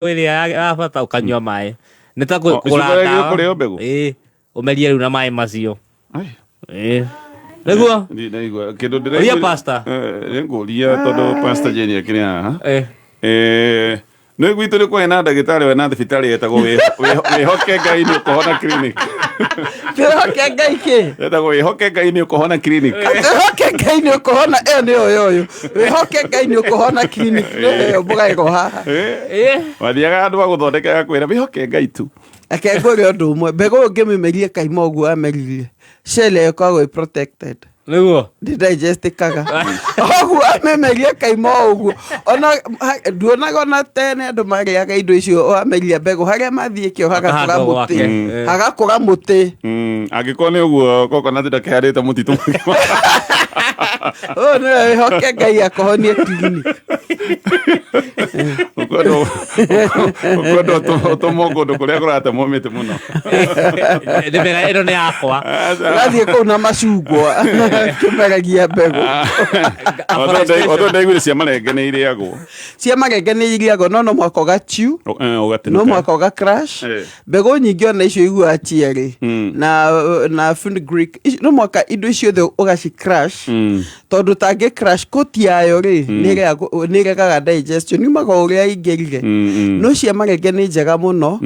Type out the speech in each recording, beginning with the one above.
Ĩrĩa ya bata ũkanyua maĩ nĩ ta Oh, kũgũra icunga rĩagĩrĩirwo ndawa. kũrĩo mbegũ? Ĩĩ, ũmerie rĩu na maĩ macio. Ai. Ĩĩ. Nĩguo. Ndaigua kĩndũ ndĩraigua. Ũria pastor. Eh, nĩngũria tondũ Pastor Jane akĩrĩ haha. Eh. Eh, nĩ gwitũ nĩ kwarĩ na ndagĩtarĩ we na thibitarĩ yetagwo Wĩhoke Ngai nĩ ũkũhona clinic. Wĩhoke Ngai kĩ? Yetagwo Wĩhoke Ngai nĩ ũkũhona clinic. Wĩhoke Ngai nĩ ũkũhona, ĩyo nĩyo ũyũ. Wĩhoke Ngai nĩ ũkũhona clinic nĩyo mũgaĩrwo haha. Eh. Wathiaga andũ agũthondeka agakwĩra wĩhoke Ngai tu. Reke ngwĩre ũndũ ũmwe, mbegũ ũngĩmĩmeria ĩkaima ũguo ameririe, shell ĩyo ĩkoragwo ĩ protected. Nĩguo. Ndĩdigestĩkaga ũguo amemeria kaima o ũguo ona nduonaga ona tene andũ marĩaga indo icio wameria mbegũ harĩa mathiĩ kĩo hagakũra Akahanda mũtĩ. gwake. Hagakũra mũtĩ. Angĩkorwo nĩ ũguo coconut ndakĩhandĩte mũtitũ mũgima. Ũyũ nĩwe wĩhoke Ngai akũhonie clinic. Ũkwenda ũtũmwo kũndũ kũrĩa kũratemwo mĩtĩ mũno. Nĩ wega, ĩno nĩ yakwa. Ũrathiĩ kũu na macungwa kĩmeragia mbegũ. Although ndaiguire cia marenge nĩ irĩagwo. Cia marenge nĩ irĩagwo, no no mũhaka ũgachew. Ũgatinũka. No mũhaka ũga crush. Mbegũ nyingĩ ona icio iguaga cierĩ na fenugreek no mũhaka indo icio othe ũgaci crush, tondũ tangĩ crush koti yayo rĩ, nĩ ĩregaga digestion, yumaga o ũrĩa ĩingĩrire. No cia marenge nĩ njega mũno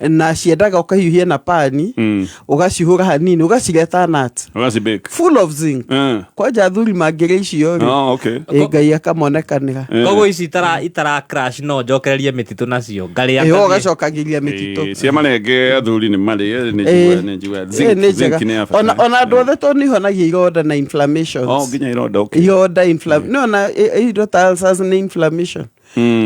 na ciendaga ũkahiũhia na pani, ũgacihũra hanini, ũgacireta nut. Ũgacibake. Full of zinc. Kwanja athuri mangĩrĩa icio rĩ, Oh, okay. ĩ Ngai akamonekanĩra. Koguo ici itara crash no njokererie mĩtitũ nacio ngarĩa Ĩ, ngathiĩ. ũgacokagĩria mĩtitũ. Cia marenge athuri nĩ marĩ nĩ njigua nĩ njigua. Ĩ, nĩ Zinc njega nĩ ya bata. Ona andũ othe tondũ nĩ ihonagia ironda na inflammations. Oh, nginya ironda, okay. Ironda no na indo ta ulcers nĩ inflammation.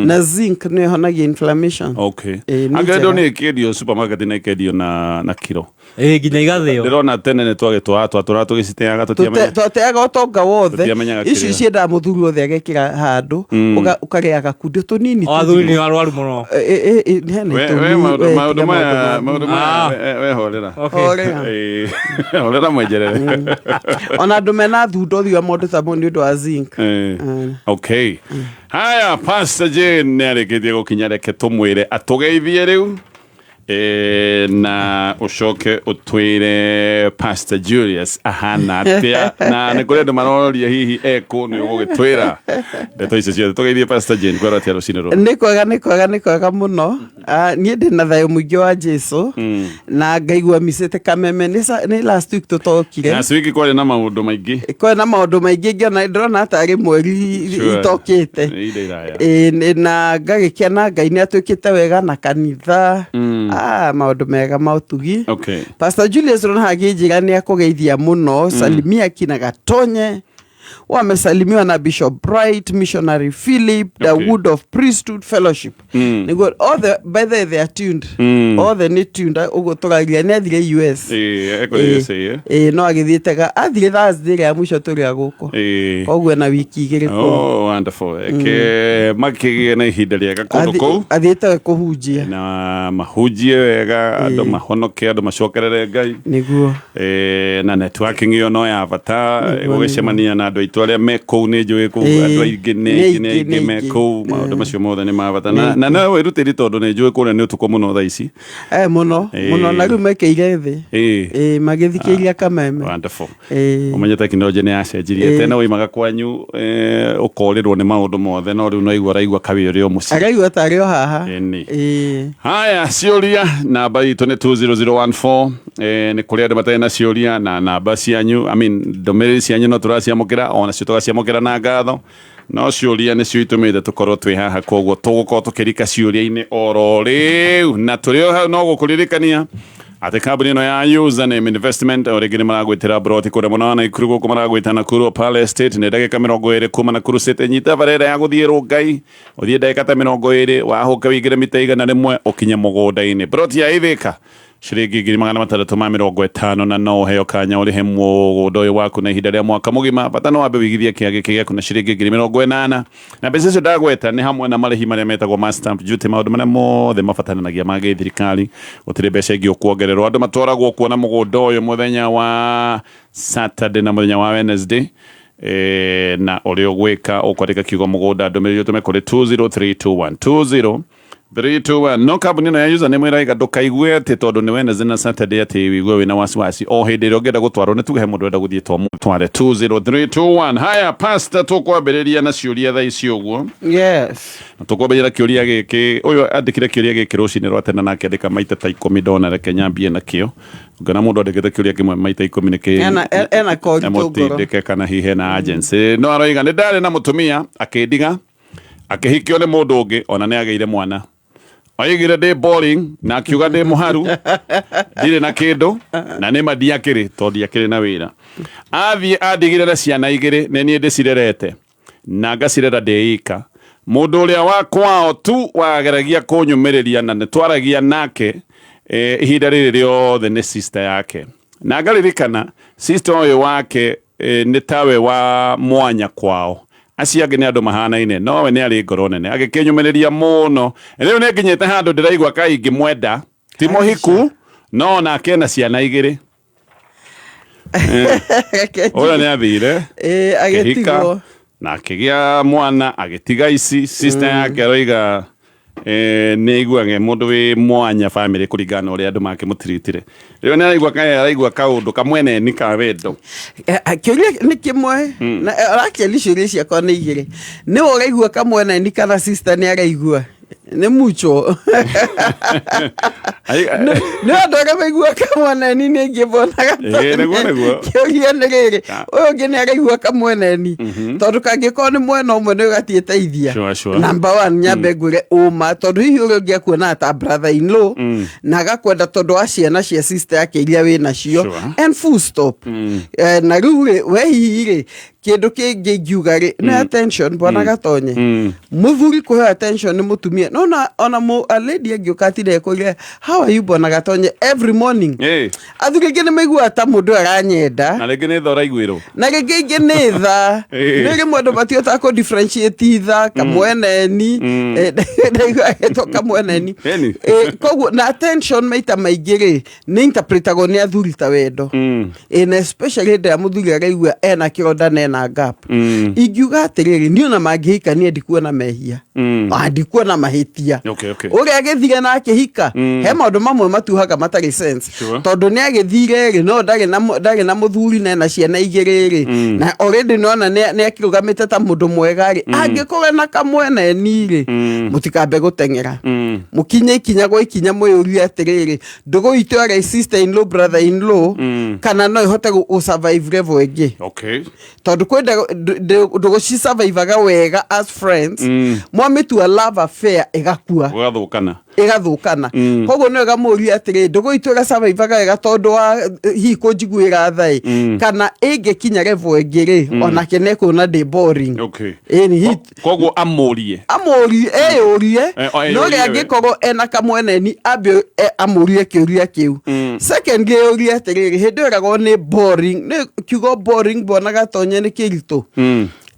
Na zinc nĩ ĩhonagia inflammation. Okay. Ĩ, nĩ Angĩrĩ njega. nĩ ĩkĩendio supermarket na ĩkendio na kiro. Ĩ, nginya igathĩo. Ndĩrona tene nĩ twagĩtwara twatũraga tũgĩciteaga tũtiamenya. Twateaga ũtonga wothe. Tũtiamenyaga Ici kĩrĩa. ciendaga mũthuri wothe agekĩra handũ, ũkarĩa gakundi tũnini. O athuri nĩ arwaru mũno. Ĩ, ĩ, ĩ, hena We itũmi, we maũndũ we, maũndũ tiga maya maũndũ maũndũ ma maya Ah. we horera. Okay. Horera. Ĩ, horera mwenjerere. Ona andũ mena thundo ũthiaga maũndũ ta mau nĩ ũndũ wa zinc. Okay. Haya, Pastor Jane nĩ arĩkĩtie gũkinya, reke tũmwĩre atũgeithie rĩu. Na ũcoke ũtwĩre Pastor Julius ahana atĩa, na nĩ kũrĩ andũ maroria hihi ekũ, nĩ ũgũgĩtwĩra ndeto icio ciothe. Tũgeithie Pastor Jane, kwĩrwo atĩa rũcinĩ rũrũ? Nĩ kwega, nĩ kwega, nĩ kwega mũno. Ah, niĩ ndĩ na thayũ mũingĩ wa Jesu na ngaigua micĩte kameme nĩ last week tũtokire. Last week kwarĩ na maũndũ maingĩ. Kwĩ na maũndũ maingĩ ngĩona ndĩrona tarĩ mweri itokĩte. Nĩ ihinda iraya. Ĩ, na ngagĩkena Ngai nĩ atwĩkĩte wega na kanitha. Ah, maũndũ mega ma ũtugi. Pastor Julius Rona agĩnjĩra nĩ akũgeithia mũno. Salimia kina Gatonye, wamesalimiwa na Bishop Bright, Missionary Philip, the Wood of Priesthood Fellowship. Nĩguo othe, by the way, they are tuned. Othe nĩ tuned ũguo tũraria nĩ athire US. Ĩ, ekũrĩ USA, eh? Ĩ, no agĩthiĩte ga athire Thursday ĩrĩa ya mũico tũrĩ a gũkũ. Koguo ena wiki 2 kũu. Oh, wonderful. Eke makĩgĩe na ihinda rĩega kũndũ kũu. Athiĩte kũhunjia. Na mahunjie wega, andũ mahonoke, andũ macokerere Ngai. Nĩguo. Na networking ĩyo no ya bata, gũgĩcemania na andũ aitũ arĩa me kũu, nĩ njũĩ kũu andũ aingĩ nĩ nĩ aingĩ nĩ aingĩ, aingĩ nĩ me aingĩ. kũu, maũndũ macio mothe nĩ ma bata na no wĩrutĩri tondũ nĩ njũĩ kũrĩa nĩ ũtukũ mũno thaa ici. Mũno mũno, na rĩu mekĩire thĩ. Magĩthikĩria kameme. Wonderful. Ũmenye tekinoronjĩ nĩ yacenjirie. Tene woimaga kwanyu ũkorĩrwo nĩ maũndũ mothe, no rĩu no igua ũraigua kawĩ ũrĩ o mũciĩ. Araigua tarĩ o haha. Ĩni. Haya, ciũria namba itũ nĩ 20014. Nĩ kũrĩ andũ matarĩ na ciũria na namba cianyu, I mean, ndũmĩrĩri cianyu no tũraciamũkĩra, onacio tũgaciamũkĩra na ngatho, no ciũria nĩcio itũmĩte tũkorwo twĩ haha, koguo tũgũkorwo tũkĩrika ciũria-inĩ oro rĩu, na tũrĩ o hau no gũkũririkania atĩ kambuni ĩno ya Username Investment o rĩngĩ nĩ maragwĩtĩra broti kũrĩa mwena wa Naikuru, gũkũ maragwĩta Nakuru Palace Estate, nĩ ndagĩka 20 kuma Nakuru City. Nyita barera ya gũthiĩ Rũngai, ũthiĩ ndagĩka ta 20, wahũke wĩingĩre mita 100 ũkinye mũgũnda-inĩ. Broti ya Ithĩka ciringi 650,000, na no ũheo kanya ũrĩhe mũgũnda ũyũ waku na ihinda rĩa mwaka mũgima. Bata no wambe wĩigithie kĩa gĩkĩ gĩaku na ciringi 80,000, na mbeca icio ndagweta nĩ hamwe na marĩhi marĩa metagwo ma stamp duty, maũndũ marĩa mothe mabataranagia ma gĩthirikari, gũtirĩ mbeca ingĩ ũkuongererwo. Andũ matwaragwo kuona mũgũnda ũyũ mũthenya wa Saturday na mũthenya wa Wednesday. Na ũrĩa ũgwĩka ũkwandĩka kiugo mũgũnda, ndũmĩrĩri ũtũme kũrĩ 20321, 3 2 1. No kambuni ĩno ya username ĩraiga ndũkaigue atĩ tondũ nĩ Wednesday na Saturday atĩ wĩigue wĩna wasiwasi o hĩndĩ ĩrĩa ũngĩenda gũtwarwo nĩ tuge he mũndũ ũrenda gũthiĩ twamũtware. 20321. Haya, pastor, tũkwambĩrĩria na ciũria thaa ici ũguo. Yes. Na tũkwambĩrĩria na kĩũria gĩkĩ. Ũyũ andĩkire kĩũria gĩkĩ rũcinĩ rwa tene na akĩandĩka maita ta 10 ndona, reke nyambie nakĩo. Ngona mũndũ andĩkĩte kĩũria kĩmwe maita 10 nĩ kĩ Ena koritũ ngoro. Mũtindĩke kana hihi hena agency. No aroiga nĩ ndarĩ na mũtumia akĩndiga akĩhikio nĩ mũndũ ũngĩ ona nĩ agĩire mwana. Oigire ndĩ boring na akiuga ndĩ mũharu ndirĩ na kĩndũ na nĩ ma ndiakĩrĩ tondũ ndiakĩrĩ na wĩra. Athiĩ andigire na ciana 2 nĩ niĩ ndĩcirerete na ngacirera ndĩ ika. Mũndũ ũrĩa wa kwao tu wageragia kũnyũmĩrĩria na nĩ twaragia nake ihinda rĩrĩ rĩothe nĩ sister yake. Na ngaririkana sister ũyũ wake nĩ tawe wa mwanya kwao. Acio angĩ nĩ andũ mahanaine nowe nĩ arĩ ngoro nene agĩkĩnyũmĩrĩria mũno. Rĩu nĩ nginyĩte handũ ndĩraigua kaĩ ingĩmwenda ti mũhiku no nake ena ciana 2. Ũrĩa nĩ athire agĩtigwo na akĩgĩa mwana agĩtiga ici sister yake aroiga nĩ aiguaga mũndũ wĩ mwanya family kũringana na ũrĩa andũ makĩmũtiritire. Rĩu nĩ araigua kaĩ araigua kaũndũ kamweneni ka wendo. Kĩũria nĩ kĩmwe na arakĩria ciũria ciakwa nĩ 2. Nĩwe ũraigua kamweneni kana sister nĩ araigua? Nĩ mucho. Nĩ andũ arĩa maigua kamweneni nĩ aingĩ mbonaga. Nĩguo. Kĩũria nĩ rĩrĩ, ũyũ ũngĩ nĩ araigua kamweneni tondũ kangĩkorwo nĩ mwena ũmwe nĩ ũgatieteithia. Sure. Number 1 nyambe ngwĩre ũma tondũ hihi ũrĩa ũngĩ akuonaga ta brother in law na agakwenda tondũ wa ciana cia sister yake iria wĩ nacio and full stop. Na rĩu rĩ, we hihi rĩ kĩndũ kĩngĩ ingiuga rĩ nĩ attention bwana Gatonye. Mũthuri kũheo attention nĩ mũtumia no na ona a lady angĩũka atinde ekũria how are you bwana Gatonye every morning. Athuri aingĩ nĩ maiguaga ta mũndũ aranyenda. Na rĩngĩ nĩ tha ũraiguĩrwo. Na rĩngĩ ingĩ nĩ tha. Nĩ rĩmwe andũ matihotaga kũ differentiate tha kamweneni. Ndaigua agĩtwo kamweneni. Koguo na attention maita maingĩ rĩ nĩ interpretagwo nĩ athuri ta wendo. Na especially hĩndĩ ĩrĩa mũthuri araigua ena kĩronda na ena gap. Ingiuga atĩrĩrĩ, niĩ ona mangĩhikania ndikuona mehia. Ndikuona mahĩtia. Okay. Ũrĩa agĩthire na akĩhika, he maũndũ mamwe matuhaga matarĩ sense. Tondũ nĩ agĩthire rĩ, no ndarĩ na mũthuri na ena ciana 2 rĩ. Na already nĩona nĩ akĩrũgamĩte ta mũndũ mwega rĩ. Angĩkorwo ena kamweneni rĩ, mũtikambe gũteng'era. Mũkinye ikinya gwa ikinya mwĩyũrie atĩrĩrĩ, ndũgũ itũ yarĩ sister in law, brother in law, kana no ĩhote gũ survive level ĩngĩ. Tondũ kwĩ ndũgũ ci survivaga wega as friends, mwamĩtua love affair ĩgakua. Gũgathũkana. Ĩgathũkana. Koguo nĩ wega mũrie atĩrĩ, ndũgũ itũ ĩgasurvivaga wega tondũ wa hihi kũnjiguĩra tha ĩ, kana ĩngĩkinya level ĩngĩ rĩ, onake nĩ ekuona ndĩ boring. Ĩni, hihi Koguo amũrie. Amũrie, eyũrie. Eyũrie No ũrĩa we. angĩkorwo ena kamweneni, ambe amũrie kĩũria kĩu. Secondly, eyũrie atĩrĩrĩ, hĩndĩ ĩyo ĩragwo nĩ boring. Nĩ kiugo boring bwana Gatonye nĩ kĩritũ.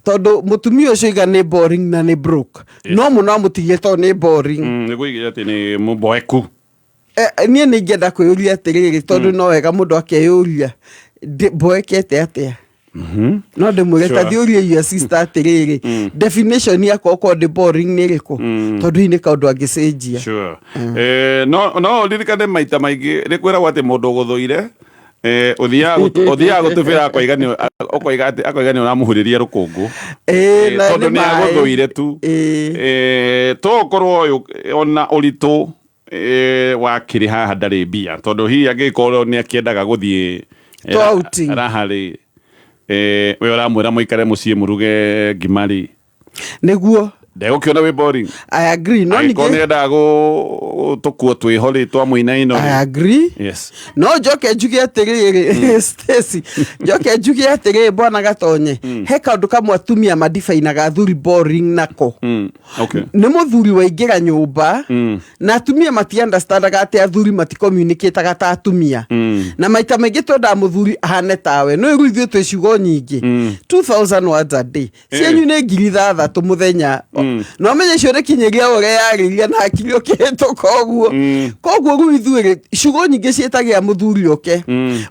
Tondũ mũtumia ũcio iga nĩ boring na nĩ broke. No mũno amũtigire tondũ nĩ boring. Nĩ kũigĩra atĩ nĩ mũboeku. Niĩ nĩ ingĩenda kwĩyũria atĩrĩrĩ, tondũ no wega mũndũ akeyũria, mboekete atĩa? No ndĩmwĩre ta thiĩ ũrie your sister atĩrĩrĩ, definition yakwa okorwo ndĩ boring nĩ ĩrĩkũ? Tondũ hihi nĩ kaũndũ angĩcenjia. No ũririkane maita maingĩ nĩ kwĩragwo atĩ mũndũ ũgũthũire, ũthiaga gũtubĩra akoiga nĩ, ũkoiga atĩ, akoiga nĩ ũramũhurĩria rũkũngũ. Na Tondũ nĩ nĩ maĩ. agũthũire tu. To ũkorwo ũyũ ona ũritũ wakĩrĩ haha ndarĩ mbia, tondũ hihi angĩkorwo nĩ akĩendaga gũthiĩ To outing. raha rĩ, we ũramwĩra mũikare mũciĩ mũruge ngima rĩ. Nĩguo. Ndegũkĩona wĩ boring. I agree. No Angĩkorwo ningĩ nĩ endaga tũkuo twĩho rĩ, twa mũinaino rĩ. I agree. Yes. No njoke njuge atĩrĩrĩ, Stacy, njoke njuge atĩrĩrĩ, bwana Gatonye, he kaũndũ kamwe atumia madefinaga athuri boring nako. Okay. Nĩ mũthuri waingĩra nyũmba, na atumia mati-understandaga atĩ athuri mati-communicataga ta atumia. Na maita maingĩ twendaga mũthuri ahane tawe. No rĩu ithuĩ twĩ ciugo nyingĩ. 2000 words a day. Cianyu nĩ 6,000 mũthenya. No menye icio nĩ kinyagia ũrĩa yarĩria na hakiri ũkĩhĩtũka Ũgeka ũguo. Koguo rĩu ithuĩ rĩ, ciugo nyingĩ ciĩtagia mũthuri oke.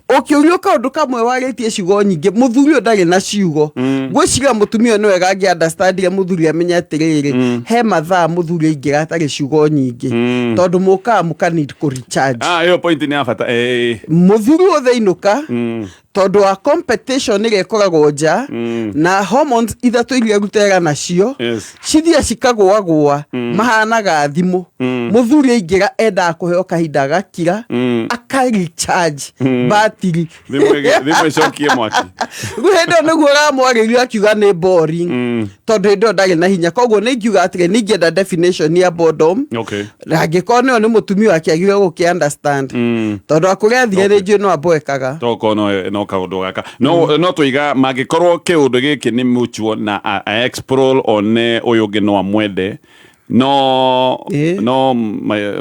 Ũkĩũrio kaũndũ kamwe warĩtie ciugo nyingĩ, mũthuri ũyũ ndarĩ na ciugo. Ngwĩciria mũtumia ũyũ nĩ wega angĩ understandire mũthuri amenye atĩrĩrĩ, he mathaa mũthuri aingĩra atarĩ ciugo nyingĩ, tondũ mũkaga mũka need kũ recharge. Ah, ĩyo point nĩ ya bata. Eh. Mũthuri wothe ainũka, tondũ wa competition ĩrĩa ĩkoragwo nja na hormones ithatũ iria arutega nacio, cithia cikagũagũa, mahanaga thimũ. Mũthuri aingĩra endaga kũheo kahinda agakira, aka recharge batiri. Thimũ ĩcokie mwaki. Rĩu hĩndĩ ĩyo nĩguo ũramwarĩria akiuga nĩ boring, tondũ hĩndĩ ĩyo ndarĩ na hinya. Koguo nĩ ingiuga atĩrĩ, nĩ ingĩenda definition ya boredom, na angĩkorwo nĩyo nĩ mũtumia wake agĩrĩirwo gũkĩ understand, tondũ akũrĩa athire nĩ njũĩ no amboekaga. Tokorwo no kaũndũ gaka no tũiga mangĩkorwo kĩũndũ gĩkĩ nĩ mutual na a explore one ũyũ ũngĩ no amwende no no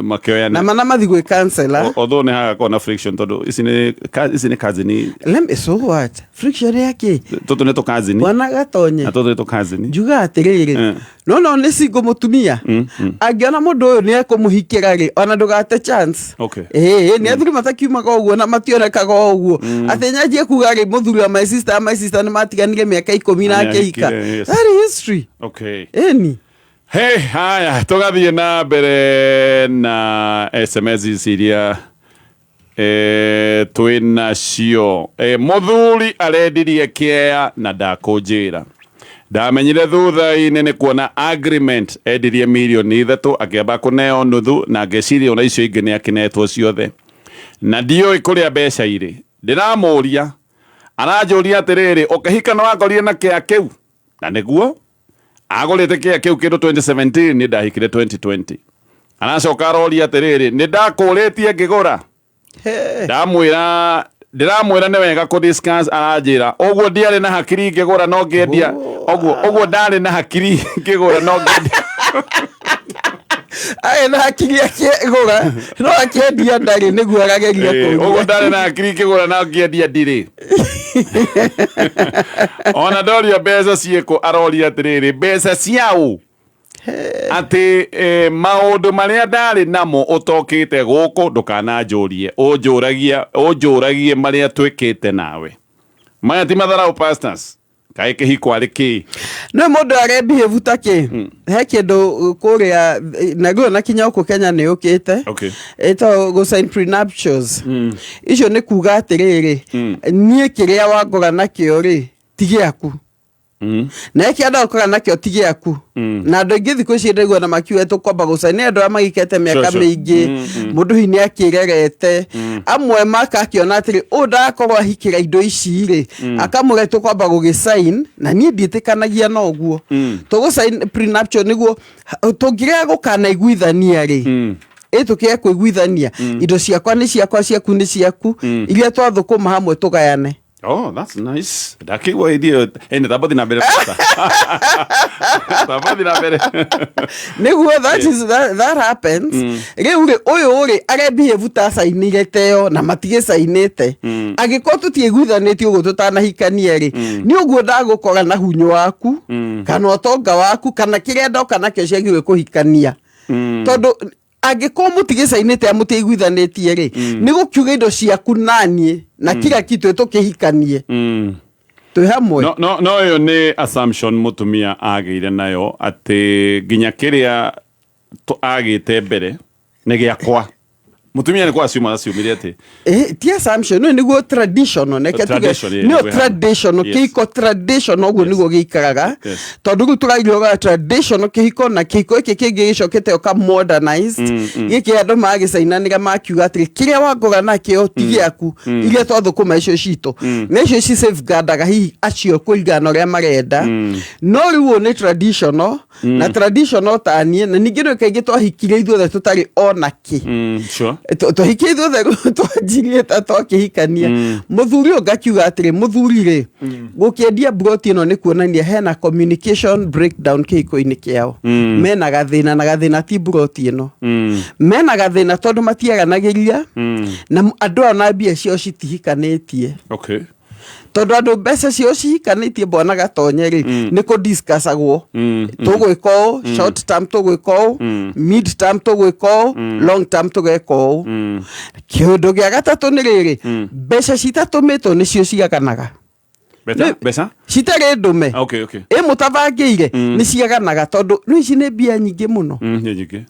makĩoyane. Na mana mathi gwĩ counselor. Although nĩ hagakorwo na friction tondũ ici nĩ cousin. Let me, so what, friction yake? Tũtũ nĩ tũkazini. Bwana Gatonye. Na tũtũ nĩ tũkazini. Njuga atĩrĩrĩ, no nĩ single mũtumia angĩona mũndũ ũyũ nĩ ekũmũhikĩra rĩ, ona ndũgate chance. Ĩĩ, nĩ athuri matakiumaga ũguo na mationekaga o ũguo atĩ nyanjie kuga rĩ, mũthuri wa my sister nĩ matiganire mĩaka 10 na Na akĩhika. nĩahikire, yes. That is history. Ĩni. Hey, haya, tũgathiĩ na mbere na SMS ici iria twĩ nacio. Mũthuri arendirie kĩea na ndakũnjĩra. Ndamenyire thutha-inĩ nĩ kuona agreement endirie mirioni 3, akĩamba kũneo nuthu na ngeciria ona icio ingĩ nĩ akĩnetwo ciothe, na ndiũĩ kũrĩa mbeca irĩ. Ndĩramũria, aranjũria atĩrĩrĩ, ũkĩhika nĩ wakorire na kĩa kĩu? Na nĩguo agũrĩte kĩa kĩu kĩndũ 2017, nĩ ndahikire 2020. Aracoka aroria atĩrĩrĩ, nĩ ndakũrĩtie ngĩgũra? Ndamwĩra, ndĩramwĩra nĩ wega kũ discuss. Aranjĩra ũguo ndiarĩ na hakiri ngĩgũra no ngĩendia, ũguo ndarĩ na hakiri ngĩgũra no ngĩendia. Arĩ na hakiri akĩgũra no akĩendia ndarĩ, nĩguo arageria ũguo kũria. Ndarĩ na hakiri ngĩgũra no ngĩendia ndirĩ. Ona ndoria mbeca ciĩkũ, aroria atĩrĩrĩ, mbeca ciaũ? Atĩ maũndũ marĩa ndarĩ namo ũtokĩte gũkũ ndũkananjũrie, ũnjũragia ũnjũragie marĩa twĩkĩte nawe. Maya ti matharau, pastors. Kaĩ kĩhiko arĩ kĩ? No mũndũ arebehave ta kĩ, he kĩndũ kũrĩa na rĩu na kinya gũkũ Kenya nĩ ũkĩte, ĩtagwo gũ sign prenuptials. Icio nĩ kuga atĩrĩrĩ, niĩ kĩrĩa wangora nakĩo rĩ ti gĩaku, na ĩkĩ andũ gũkora nakĩo ti gĩaku. Na andũ aingĩ thikũ ici ndaigua na makiuga tũkwamba gũcain nĩ andũ arĩa magĩkete mĩaka mĩingĩ. Mũndũ hihi nĩ akĩrerete, amwe makakĩona atĩrĩ, ũyũ ndagakorwo ahikĩra indo ici rĩ, akamũre tũkwamba gũgĩcain. Na niĩ ndiĩtĩkanagia na ũguo tũgũcain prenuptial, nĩguo tũngĩrega gũkanaiguithania rĩ, ĩ tũkĩge kũiguithania, indo ciakwa nĩ ciakwa, ciaku nĩ ciaku, iria twathũkũma hamwe tũgayane. Oh, that's nice. Ndakĩigua hĩndĩ ĩyo ĩnĩ tambathi na mbere. Tambathi na mbere. Nĩguo that happens. Rĩu rĩ, ũyũ rĩ arebehave ta acainire teo na matigĩcainĩte. Angĩkorwo tũtiĩguithanĩtie ũguo tũtanahikania rĩ, nĩ ũguo ndagũkora na hunyũ waku kana ũtonga waku kana kĩrĩa ndoka nakĩo ciagĩrĩirwo kũhikania, tondũ angĩkorwo mũtigĩcainĩte, mũtiĩguithanĩtie rĩ, nĩ gũkiuga indo ciaku naniĩ na kila kitu tũkĩhikanie twĩ hamwe. No ĩyo nĩ assumption mũtumia agĩire nayo atĩ nginya kĩrĩa agĩte mbere nĩ gĩakwa. Mũtumia nĩ kwa assume assume atĩ Ti assumption, no nĩguo traditional, reke tuge. Tradition, Nĩyo nĩguo. Traditional kĩhiko traditional ũguo nĩguo gĩikaraga, tondũ rĩu tũraigua traditional kĩhiko na kĩhiko gĩkĩ kĩngĩ gĩcokete ũka modernized, gĩkĩ andũ magĩcainanĩra makiuga atĩrĩ, kĩrĩa wangora nakĩo ti gĩaku, iria twathũkũma icio citũ na icio ci safeguardaga hihi acio kũringana na ũrĩa marenda. No rĩu ũyũ nĩ traditional na traditional taniĩ, na ningĩ nĩ kaingĩ twahikire ithuothe tũtarĩ ona kĩ. Twahikire ithuothe, twanjirie ta twakĩhikania. Mũthuri ũyũ ngakiuga atĩrĩ, mũthuri rĩ gũkĩendia mburoti ĩno nĩ kuonania hena communication breakdown kĩhiko-inĩ kĩao. Mena gathĩna, na gathĩna ti mburoti ĩno. Mena gathĩna tondũ matiaranagĩria na andũ aya na mbia ciao citihikanĩtie. Tondũ andũ mbeca ciao cihikanĩtie, bwana Gatonye rĩ, nĩ kũ discussagwo, tũgwĩka ũũ short term, tũgwĩka ũũ mid term, tũgwĩka ũũ long term, tũgeka ũũ. Kĩũndũ gĩa gatatũ nĩ rĩrĩ, mbeca citatũmĩtwo nĩcio ciaganaga. Mbeca? Mbeca? Citarĩ ndũme. Okay. Ĩ mũtabangĩire nĩ ciaganaga, tondũ rĩu ici nĩ mbia nyingĩ mũno. Nĩ nyingĩ.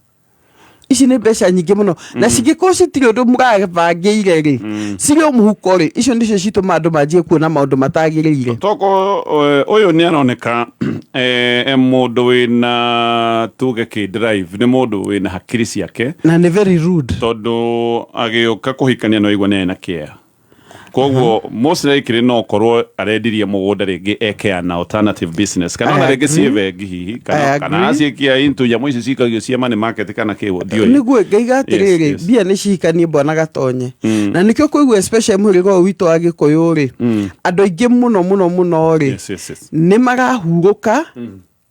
Ici nĩ mbeca nyingĩ mũno, na cingĩkorwo citirĩ ũndũ mũrabangĩire rĩ, cirĩ o mũhuko rĩ, icio nĩcio citũmaga andũ manjie kuona maũndũ matagĩrĩire. Toko ũyũ nĩ aroneka e mũndũ wĩna, tuge kĩ drive, nĩ mũndũ wĩna hakiri ciake. Na nĩ very rude. Tondũ agĩũka kũhikania no igua nĩ ena kĩa, koguo most likely no korwo arendirie mũgũnda rĩngĩ eke an alternative business, kana ona I rĩngĩ ciĩ agree. bengi hihi, I kana kana agree. aciĩkia into nyamũ ici cikagio cia money market kana kĩ, ndiũĩ. Nĩguo ngaiga atĩrĩrĩ, mbia nĩ cihikanie, bwana Gatonye, na nĩkĩo kũigua especially mũhĩrĩga ũyũ witũ wa Gĩkũyũ rĩ, andũ aingĩ mũno mũno mũno rĩ, nĩ marahurũka,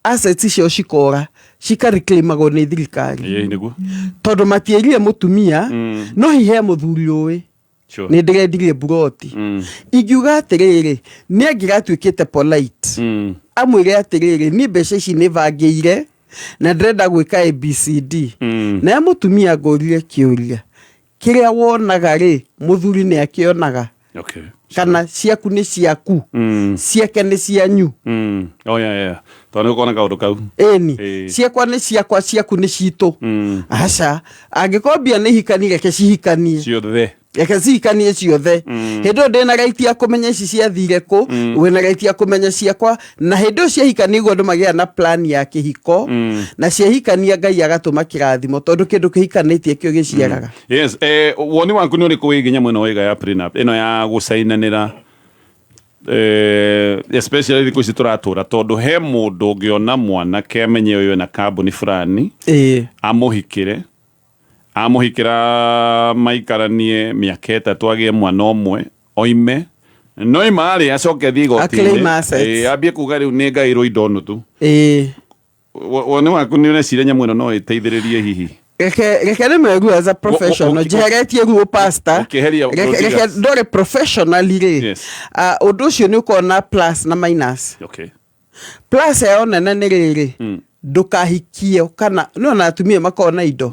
assets ciao cikora, cikareclaimagwo nĩ thirikari. Ĩĩ, nĩguo. Tondũ matiĩrire mũtumia, no hihi he mũthuri ũĩ nĩ ndĩrendirie buroti. Ingiuga atĩrĩrĩ, nĩ angĩgatuĩkĩte polite, amwĩre atĩrĩrĩ, niĩ mbeca ici nĩ bangĩire na ndĩrenda gwĩka ABCD. Naye mũtumia ngũrie kĩũria, kĩrĩa wonaga rĩ, mũthuri nĩ akĩonaga? Kana ciaku nĩ ciaku, ciake nĩ cianyu? Oh, yeah. Tondũ nĩ ũkona kaũndũ kau. Ĩni. Ĩĩ. Ciakwa nĩ ciakwa, ciaku nĩ citũ. Aca, angĩkorwo mbia nĩ hikani, reke cihikanie. Ciothe. Reke cihikanie ciothe. Hĩndĩ ĩyo ndĩna right ya kũmenya ici ciathire kũ, wĩna right ya kũmenya ciakwa, na hĩndĩ ĩyo ciahikania ũguo andũ magĩa na plan ya kĩhiko, na ciahikania Ngai agatũma kĩrathimo, tondũ kĩndũ kĩhikanĩtie kĩo gĩciaraga. Yes, woni waku nĩ ũrĩkũ wĩgiĩ nyamũ ĩno waiga ya prenup ĩno ya gũcainanĩra, especially thikũ ici tũratũra, tondũ he mũndũ ũngĩona mwanake amenye ũyũ ena kambuni fulani, amũhikĩre, amũhikĩra maikaranie mĩaka 3, agĩe mwana ũmwe, oime, no ima rĩ, acoke athiĩ Aclaim igoti-inĩ assets. Ambie kuga rĩu nĩ ngairwo indo nuthu. Woni waku nĩ ũreciria nyamũ ĩno no ĩteithĩrĩrie hihi? Reke nĩ meru as a professional, njeheretie ruo pastor. Ũkĩeheria Reke Rodriguez. ndore professionally rĩ, ũndũ ũcio nĩ ũkorwo na plus na minus. Plus yayo nene nĩ rĩrĩ, ndũkahikio kana nĩ ona atumia makorwo na indo.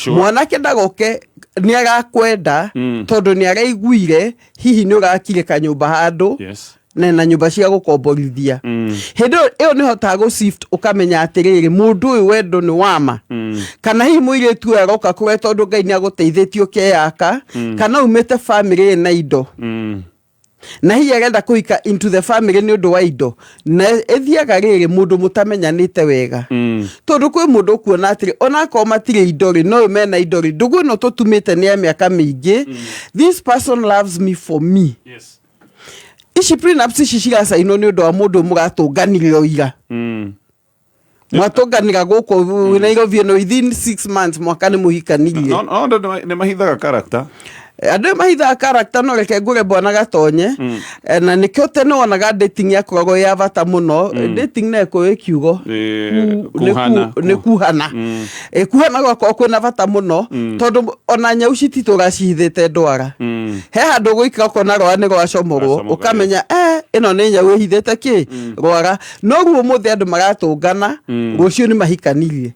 Mwanake ndagoke nĩ arakwenda tondũ nĩ araiguire hihi nĩ ũrakire kanyũmba handũ, na nyũmba cia gũkomborithia. Hĩndĩ ĩyo nĩ hotaga gũ shift, ũkamenya atĩrĩrĩ, mũndũ ũyũ wendo nĩ wama, kana hihi mũirĩtu ũyũ aroka kũrĩa tondũ Ngai nĩ agũteithĩtie ũkeyaka, kana umĩte family ĩna indo, na hihi arenda kũhika into the family nĩ ũndũ wa indo. Na ĩthiaga rĩrĩ, mũndũ mũtamenyanĩte wega, tondũ kwĩ mũndũ ũkuona atĩrĩ, onakorwo matirĩ indo rĩ, no ũyũ mena indo rĩ, ndũgũ ĩno tũtumĩte nĩ ya mĩaka mĩingĩ, this person loves me for me. Ici prenups ici ciracainwo nĩ ũndũ wa mũndũ mũratũnganire o ira. Mwatũnganĩra gũkũ Nairobi ĩno, within 6 months, mwaka, nĩ mũhikanirie. No andũ nĩ mahithaga character. Andũ mahithaga character, no reke ngũre, bwana Gatonye. Na nĩkĩo tene wonaga dating yakoragwo ya bata mũno. Dating no ĩkũĩ kiugo nĩ Kuhana. Nĩ kuhana. Kuhana gwakorwo kwĩna bata mũno, tondũ ona nyau cititũra cihithĩte ndwara. He handũ ũgũikara ũkona rwara nĩ rwacomorwo. Rwacomoka. Ũkamenya ĩno nĩ nyau ĩhithĩte kĩ rwara. No rĩu ũmũthĩ andũ maratũngana, rũciũ nĩ mahikanirie.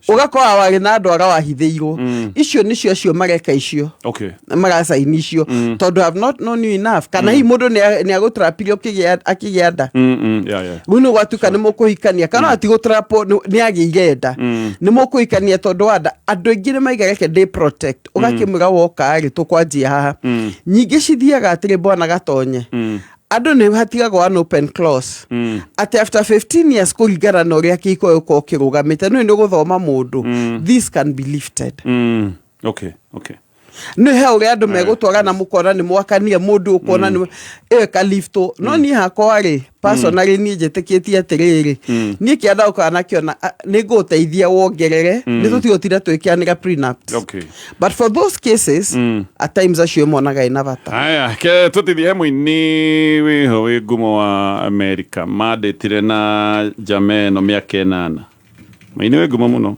Ũgakora warĩ na ndwara wahithĩirwo. Icio nĩcio acio mareka icio, maracaini icio, tondũ have not known you enough, kana hihi mũndũ nĩ agũtrapire akĩgĩa nda. Rĩu nĩ gwatuĩka nĩ mũkũhikania, kana mm. tigũtrapwo, nĩ agĩire nda, nĩ mũkũhikania tondũ wa nda. Andũ aingĩ nĩ maiga reke ndĩ protect, ũgakĩmwĩra woka rĩ, tũkwanjia haha. Nyingĩ cithiaga atĩrĩ, bwana Gatonye, andũ nĩ hatigagwo an open clause atĩ after 15 years, kũringana na ũrĩa kĩhiko gĩgũkorwo kĩrũgamĩte, nĩ ũgũthoma mũndũ, this can be lifted. Nĩ he ũrĩa andũ megũtwarana, mũkona nĩ mwakania mũndũ, ũkona nĩ ĩyo ĩkaliftwo. No niĩ hakwa rĩ, personally, niĩ njĩtĩkĩtie atĩrĩrĩ, niĩ kĩanda ũkaga nakĩona nĩ ngũgũteithia wongerere, nĩ tũtigũtinda twĩkĩanĩra prenups. But for those cases, at times acio monaga ĩna bata. Aya, ke tũtithie, he mũini wĩho wĩ ngumo wa Amerika mandĩtire na jama ĩno mĩaka 8, mũini wĩ ngumo mũno,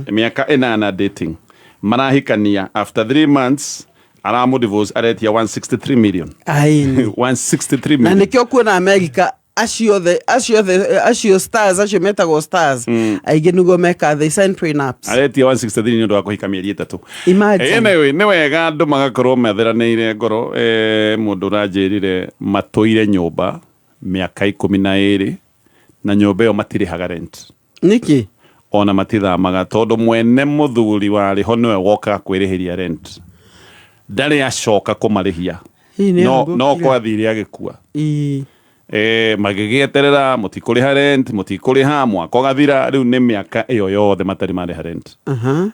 mĩaka 8 dating, marahikania, after 3 months Aramũ divorce aretia 163 million. Aini. 163 Na million. nĩkĩo kuona America acio othe, acio othe, acio stars, acio metagwo stars, aingĩ nĩguo meka, they sign prenups. Aretia 163 nĩ ũndũ wa kũhika mĩeri 3. Imagine. Anyway, nĩ wega andũ magakorwo matheranĩire ngoro. Mũndũ ũranjĩrire matũire nyũmba mĩaka 12 na nyũmba ĩyo matirĩhaga rent. Nĩkĩ? Ona matithamaga tondũ mwene mũthuri warĩ ho nĩwe wokaga kwĩrĩhĩria rent, ndarĩ acoka kũmarĩhia. Hihi nĩ No, ahurũkire? no kwathire agĩkua. Ii. Magĩgĩeterera mũtikũrĩha rent, mũtikũrĩha, mwaka ũgathira, rĩu nĩ mĩaka ĩyo yothe matarĩ marĩha rent. Aha.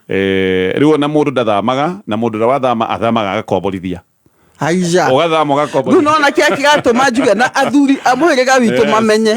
Rĩu ona mũndũ ndathamaga, na mũndũ ũrĩa wathama athamaga agakomborithia. Haija. Ũgathama Rĩu ũgakomborithia. nona kĩrĩa kĩratũma njuge na athuri a mũhĩrĩga witũ mamenye,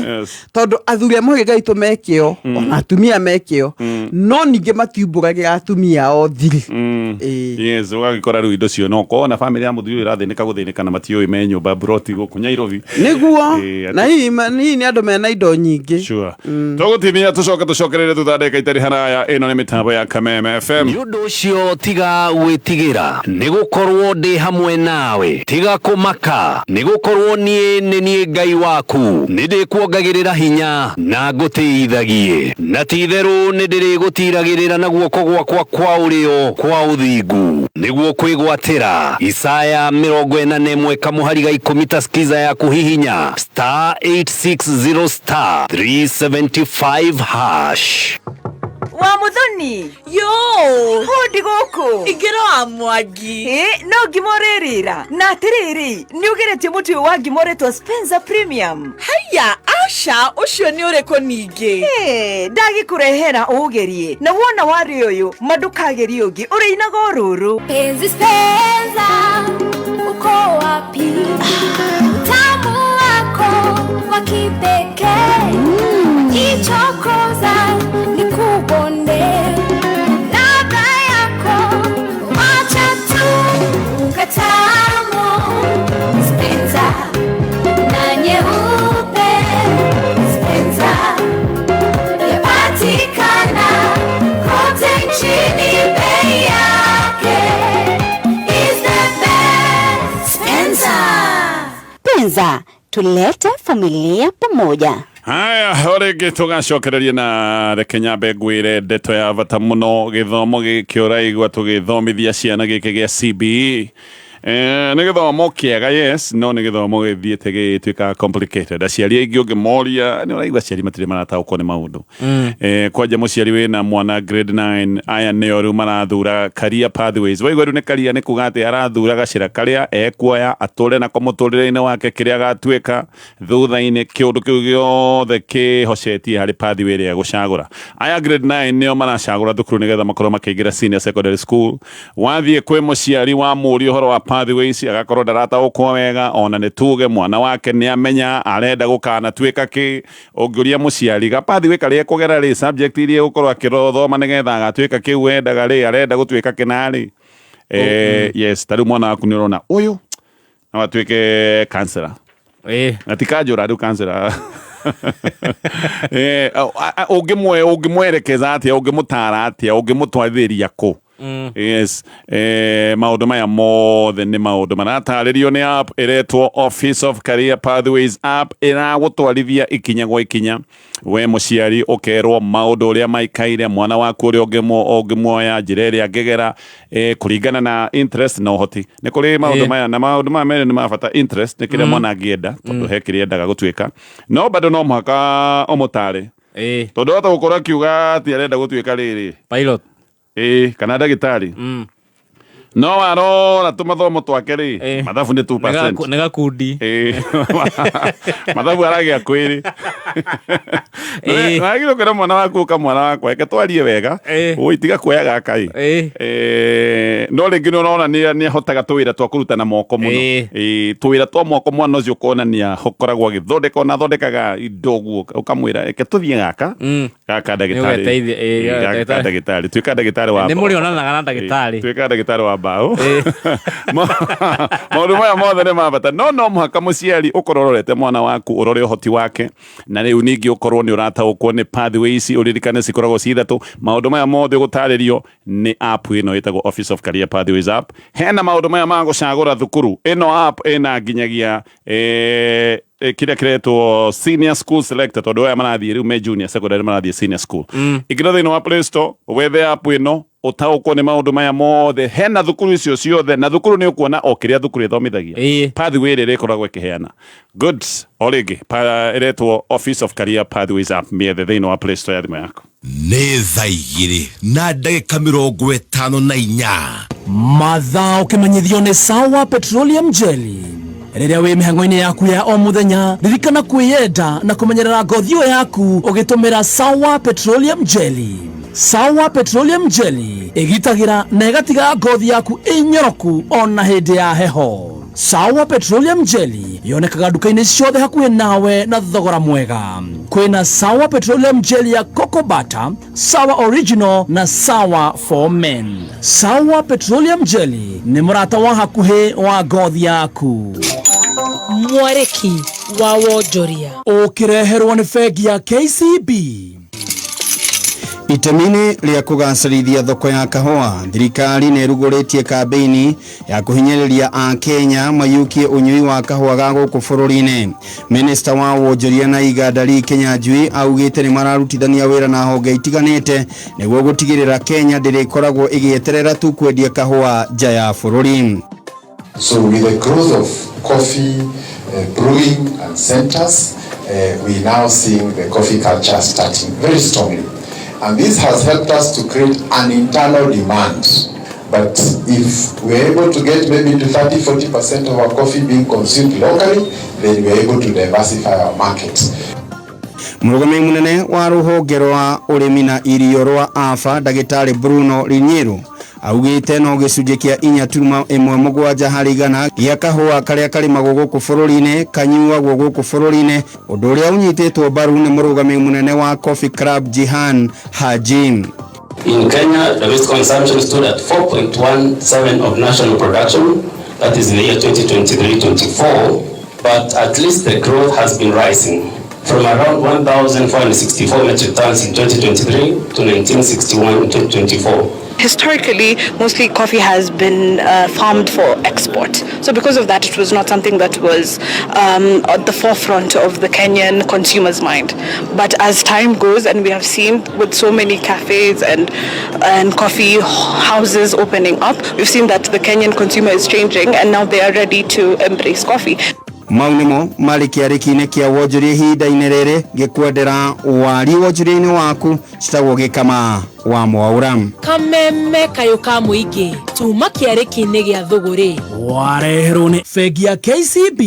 tondũ athuri a mũhĩrĩga witũ mekĩo, ona atumia mekĩo, no ningĩ matiumbũragĩra atumia ao thiri. Ĩĩ. Yes, ũgagĩkora rĩu indo cio no korwo na bamĩrĩ ya mũthuri ũyũ ĩrathĩnĩka gũthĩnĩka na matiũĩ me nyũmba broti gũkũ Nairobi. Nĩguo. Ĩĩ, Na hihi nĩ andũ mena indo nyingĩ. Sure. Tũgũtimia tũcoke tũcokerere thutha ndagĩka itarĩ haraya. Ĩno nĩ mĩtambo ya Kameme FM. Nĩ ũndũ ũcio tiga gwĩtigĩra, nĩ gũkorwo ndĩ hamwe nawe. Tiga kũmaka, nĩ gũkorwo niĩ nĩ niĩ Ngai waku. Nĩ ndĩkuongagĩrĩra hinya na ngũtĩithagie, na ti-itherũ nĩ ndĩrĩgũtiragĩrĩra na guoko gwakwa kwa ũrĩo kwa ũthingu, nĩguo kwĩgwatĩra. Isaya 41 kamũhari ga 10. Ta skiza ya kũhihinya star 860 star 375 hash. Wa Muthoni. Yo. Hũndi gũkũ. Ingĩra wa Mwangi. Ĩ, no ngima ũrĩrĩra na atĩrĩrĩ, nĩ ũgeretie mũtu ũyũ wa ngima ũretwo Spencer Premium? Haiya, aca, ũcio nĩ ũrĩkũ ningĩ? Ĩ, ndagĩkũrehera ũũgerie, na wona warĩ ũyũ ma ndũkagerie ũngĩ, ũrĩinaga o rũrũ. Penzi Spenza, uko wapi? Utamu wako wa kipekee, jichokoza nikubonde, ladha yako wacha tu ukatamu. Spenza na nyeupe, Spenza yapatikana kote nchini, bei yake is the best. Spenza. Penza, tulete familia pamoja. Haya, o rĩngĩ tũgacokereria na reke nyambe ngwĩre ndeto ya bata mũno. Gĩthomo gĩkĩ ũraigua tũgĩthomithia ciana gĩkĩ gĩa CBE, nĩ gĩthomo kĩega, yes, no nĩ gĩthomo gĩthiĩte gĩgĩtuĩka complicated. Aciari aingĩ ũngĩmoria nĩ ũraigua aciari matirĩ marataũkwo nĩ maũndũ. Kwanja mũciari wĩna mwana grade 9, aya nĩo rĩu marathura career pathways. Waigua rĩu nĩ career, nĩ kuga atĩ arathura gacĩra karĩa ekuoya atũre nako mũtũrĩre-inĩ wake, kĩrĩa agatuĩka thutha-inĩ, kĩũndũ kĩu gĩothe kĩhocetie harĩ pathway ĩrĩa egũcagũra. Aya grade 9 nĩo maracagũra thukuru nĩgetha makorwo makĩingĩra senior secondary school. Wathiĩ kwĩ mũciari wa mũria ũhoro wa pathways, agakorwo ndarataũkwo wega, ona nĩ tuge mwana wake nĩ amenya arenda gũkanatuĩka kĩ. Ũngĩũria mũciari ga pathway karĩa ekũgera rĩ, subject iria egũkorwo akĩrothoma nĩgetha agatuĩka kĩu wendaga rĩ, arenda gũtuĩka kĩna rĩ, yes, ta rĩu mwana waku nĩ ũrona ũyũ no atuĩke counselor na ti kanjũra rĩu counselor. Ũngĩmwerekeza atĩa, ũngĩmũtara atĩa, ũngĩmũtwarithĩria kũ? Yes, maũndũ maya mothe nĩ maũndũ maratarĩrio nĩ app ĩretwo Office of Career Pathways app, ĩragũtwarithia ikinya gwa ikinya. We mũciari ũkerwo maũndũ ũrĩa maikaire mwana waku, ũrĩa ũngĩmuoya, njĩra ĩrĩa angĩgera, kũringana na interest na ũhoti. Nĩ kũrĩ maũndũ maya, na maũndũ maya merĩ nĩ ma bata. Interest nĩ kĩrĩa mwana angĩenda, tondũ he kĩrĩa endaga gũtuĩka, no bado no mũhaka ũmũtare, tondũ hota gũkorwo akiuga atĩ arenda gũtuĩka rĩrĩ Pilot. Ĩĩ, kana ndagĩtarĩ, no warora tũmathomo twake rĩ, mathabu nĩ 2%. Nĩ gakundi. Ĩĩ. Mathabu aragĩa kwĩrĩ. Wagĩrĩirwo kwĩra mwana waku, ũka mwana wakwa, reke twarie wega, ũi tiga kuoya gaka ĩ. No rĩngĩ nĩ ũrona nĩ ahotaga tũwĩra twa kũruta na moko mũno. Ĩĩ, tũwĩra twa moko mwana ũcio ũkona nĩ akoragwo agĩthondeka, ona athondekaga indo ũguo, ũkamwĩra reke tũthiĩ gaka. Gaka ndagĩtarĩ. Nĩũgeteithia, ĩĩ, Gaka ndagĩtarĩ. ndagĩtarĩ. Tuĩka ndagĩtarĩ wa Nĩ mũrĩonanaga na ndagĩtarĩ. Tuĩka ndagĩtarĩ wa mbaũ. Maũndũ maya mothe nĩ ma bata. No no mũhaka mũciari ũkorwo ũrorete mwana waku, ũrore ũhoti wake, na rĩu ningĩ ũkorwo nĩ ũrataũkwo nĩ pathway ici, ũririkane cikoragwo ci ithatũ. Maũndũ maya mothe ũgũtarĩrio nĩ app ĩno ĩtagwo Office of Career Pathways app. Hena maũndũ maya ma gũcagũra thukuru. Ĩno app ĩna nginyagia kĩrĩa kĩretwo senior school selector, tondũ aya marathiĩ rĩu me junior secondary marathiĩ senior school. Ingĩra thĩinĩ wa Play Store wethe app ĩno, ũtaũkwo nĩ maũndũ maya mothe. Hena thukuru icio ciothe, na thukuru nĩ ũkuona o kĩrĩa thukuru ĩthomithagia, pathway ĩrĩa ĩkoragwo ĩkĩheana. Good. O rĩngĩ ĩretwo Office of Career Pathways app, mĩethe thĩinĩ wa Play Store ya thimũ yaku. Nĩ thaa 2:54. Mathaa ũkĩmenyithio nĩ Sawa Petroleum Jelly. Rĩrĩa wĩ mĩhang'o-inĩ yaku ya o mũthenya, ririkana kwĩyenda na kũmenyerera ngothi ĩyo yaku ũgĩtũmĩra Sawa Petroleum Jelly. Sawa Petroleum Jelly ĩgitagĩra na ĩgatiga ngothi yaku ĩnyoroku ona hĩndĩ ya heho. Sawa Petroleum Jelly yonekaga nduka-inĩ ciothe hakuhĩ nawe na thogora mwega. Kwĩna Sawa Petroleum Jelly ya Coco Butter, Sawa Original na Sawa for Men. Sawa Petroleum Jelly nĩ mũrata wa hakuhĩ wa ngothi yaku. Mwarĩki wa wonjoria. Ũkĩreherwo nĩ bengi ya KCB. Itemi-inĩ rĩa kũgacĩrithia thoko ya kahũa, thirikari nĩ ĩrugũrĩtie kambĩini ya kũhinyĩrĩria Akenya mayũkie ũnyui wa kahũa ga gũkũ bũrũri-inĩ. Minista wa wonjoria na iganda Lee Kinyanjui augĩte nĩ mararutithania wĩra na honge itiganĩte nĩguo gũtigĩrĩra Kenya ndĩrĩkoragwo ĩgĩeterera tu kwendia kahũa nja ya bũrũri. So with the growth of coffee brewing and centers, we now seeing the coffee culture starting very strongly. And this has helped us to create an internal demand. But if we're able to get maybe to 30-40% of our coffee being consumed locally, then we're able to diversify our market. Mũrũgamĩrĩri mũnene wa rũhonge rwa ũrĩmi na irio rwa AFA ndagĩtarĩ Bruno Rinyiru augĩte no gĩcunjĩ kĩa 4.17 harĩ igana gĩa kahũa karĩa karĩmagwo gũkũ bũrũri-inĩ kanyuagwo gũkũ bũrũri-inĩ, ũndũ ũrĩa ũnyitĩtwo mbaru nĩ mũrũgamĩrĩri mũnene wa Coffee Club Jihan Haji. In Kenya, domestic consumption stood at 4.17 of national production, that is in the year 2023-24, but at least the growth has been rising from around 1,464 metric tons in 2023 to 1961 in 2024. Historically, mostly coffee has been farmed for export. So because of that, it was not something that was at the forefront of the Kenyan consumer's mind. But as time goes, and we have seen with so many cafes and coffee houses opening up, we've seen that the Kenyan consumer is changing, and now they are ready to embrace coffee. Mau nĩmo marĩ kĩarĩki-inĩ kĩa wonjoria ihinda-inĩ rĩrĩ ngĩkwendera wari wonjoria-inĩ waku citagwo Gĩkama wa Mwaũra. Kameme kayũ ka mũingĩ tuma kĩarĩki-inĩ gĩa thũgũrĩ. Wareherwo nĩ bengi ya KCB.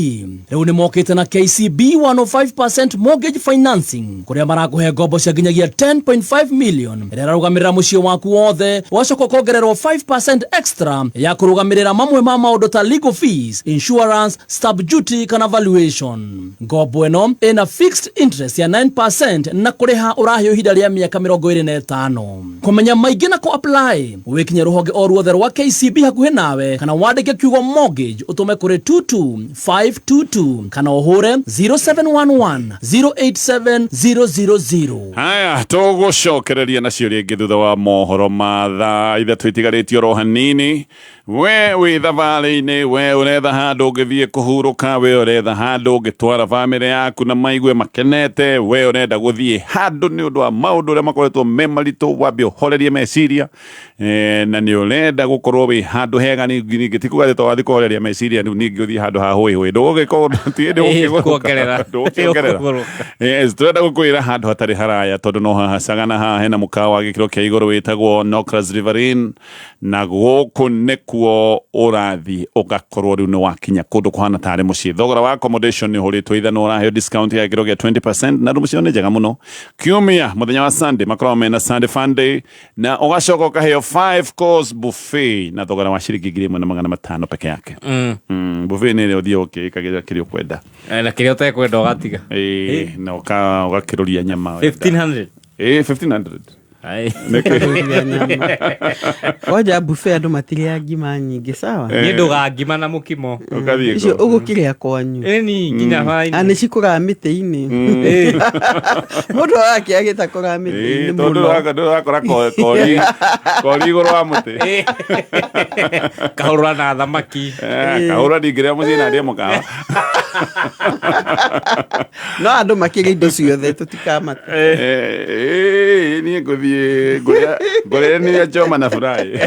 Rĩu nĩ mokĩte na KCB 105% mortgage financing kũrĩa marakũhe ngombo cia nginyagia 10.5 million ĩrĩa ĩrarũgamĩrĩra mũciĩ waku wothe, ũgacoka ũkongererwo 5% extra ya kũrũgamĩrĩra mamwe ma maũndũ ta legal fees, insurance, stamp duty kana valuation. Ngombo ĩno ĩna fixed interest ya 9% na kũrĩha ũraheo ihinda rĩa mĩaka 25. Kũmenya maingĩ na kũ-apply wĩkinye rũhonge o ruothe rwa KCB hakuhĩ nawe kana wandĩke kiugo mortgage ũtũme kũrĩ 22522 kana ũhũre 0711 087 000. Haya, tũgũcokereria nacio rĩngĩ thutha wa mohoro ma thaa ithatũ itigarĩtio oro hanini. We wĩ thabarĩ-inĩ, we ũretha handũ ũngĩthiĩ kũhurũka, we ũretha handũ ũngĩtwara bamĩrĩ yaku na maigue makenete, we ũrenda gũthiĩ handũ nĩ ũndũ wa maũndũ ũrĩa makoretwo me maritũ, wambe ũhorerie meciria, na nĩ ũrenda gũkorwo wĩ handũ hega. Ningĩ ti kuga atĩ to wathiĩ kũhoreria meciria rĩu ningĩ ũthiĩ handũ ha hũĩ hũĩ, ndũgũgĩkorwo ti Kuongerera. ndũgũkĩongerera. Yes, tũrenda gũkwĩra handũ hatarĩ haraya tondũ no haha Sagana haha hena mũkawa wa gĩkĩro kĩa igũrũ wĩtagwo Nocras River Inn, na gũkũ nĩkuo ũrathiĩ ũgakorwo rĩu nĩ wakinya kũndũ kũhana tarĩ mũciĩ. Thogora wa accommodation nĩ ũhũrĩtwo ithanwa, ũraheo discount ya gĩkĩro kĩa 20% na rumu ciao nĩ njega mũno. Kiumia mũthenya wa Sunday makoragwo mena Sunday Fun Day, na ũgacoka ũkaheo 5 course buffet na thogora wa ciringi 1500 peke yake. Buffet nĩ ĩrĩa ũthiĩ ũkĩĩkagĩra kĩrĩa ũkwenda. Na kĩrĩa ũtekwenda ũgatiga. Ĩĩ, na ũgakĩrũria nyama wenda. 1500. Ĩ 1500. Ngoja buffet andũ matirĩa ngima nyingĩ sawa. Niĩ ndũga ngima na mũkimo. Ũgathiĩ Icio kũ? ũgũkĩrĩa kwanyu. Ĩni nginya hwaĩ-inĩ. Na nĩ cikũraga mĩtĩ-inĩ. Mũndũ arakĩagĩta kũraga mĩtĩ-inĩ Ĩ, tondũ mũno. ndũrakora kori kori igũrũ wa mũtĩ. Kahũrũra na thamaki. Kahũrũra ndingĩrĩa mũciĩ na ndĩe mũkawa. No andũ makĩrĩa indo ciothe tũtikamate. Niĩ ngũthiĩ ngũrĩre choma na fry.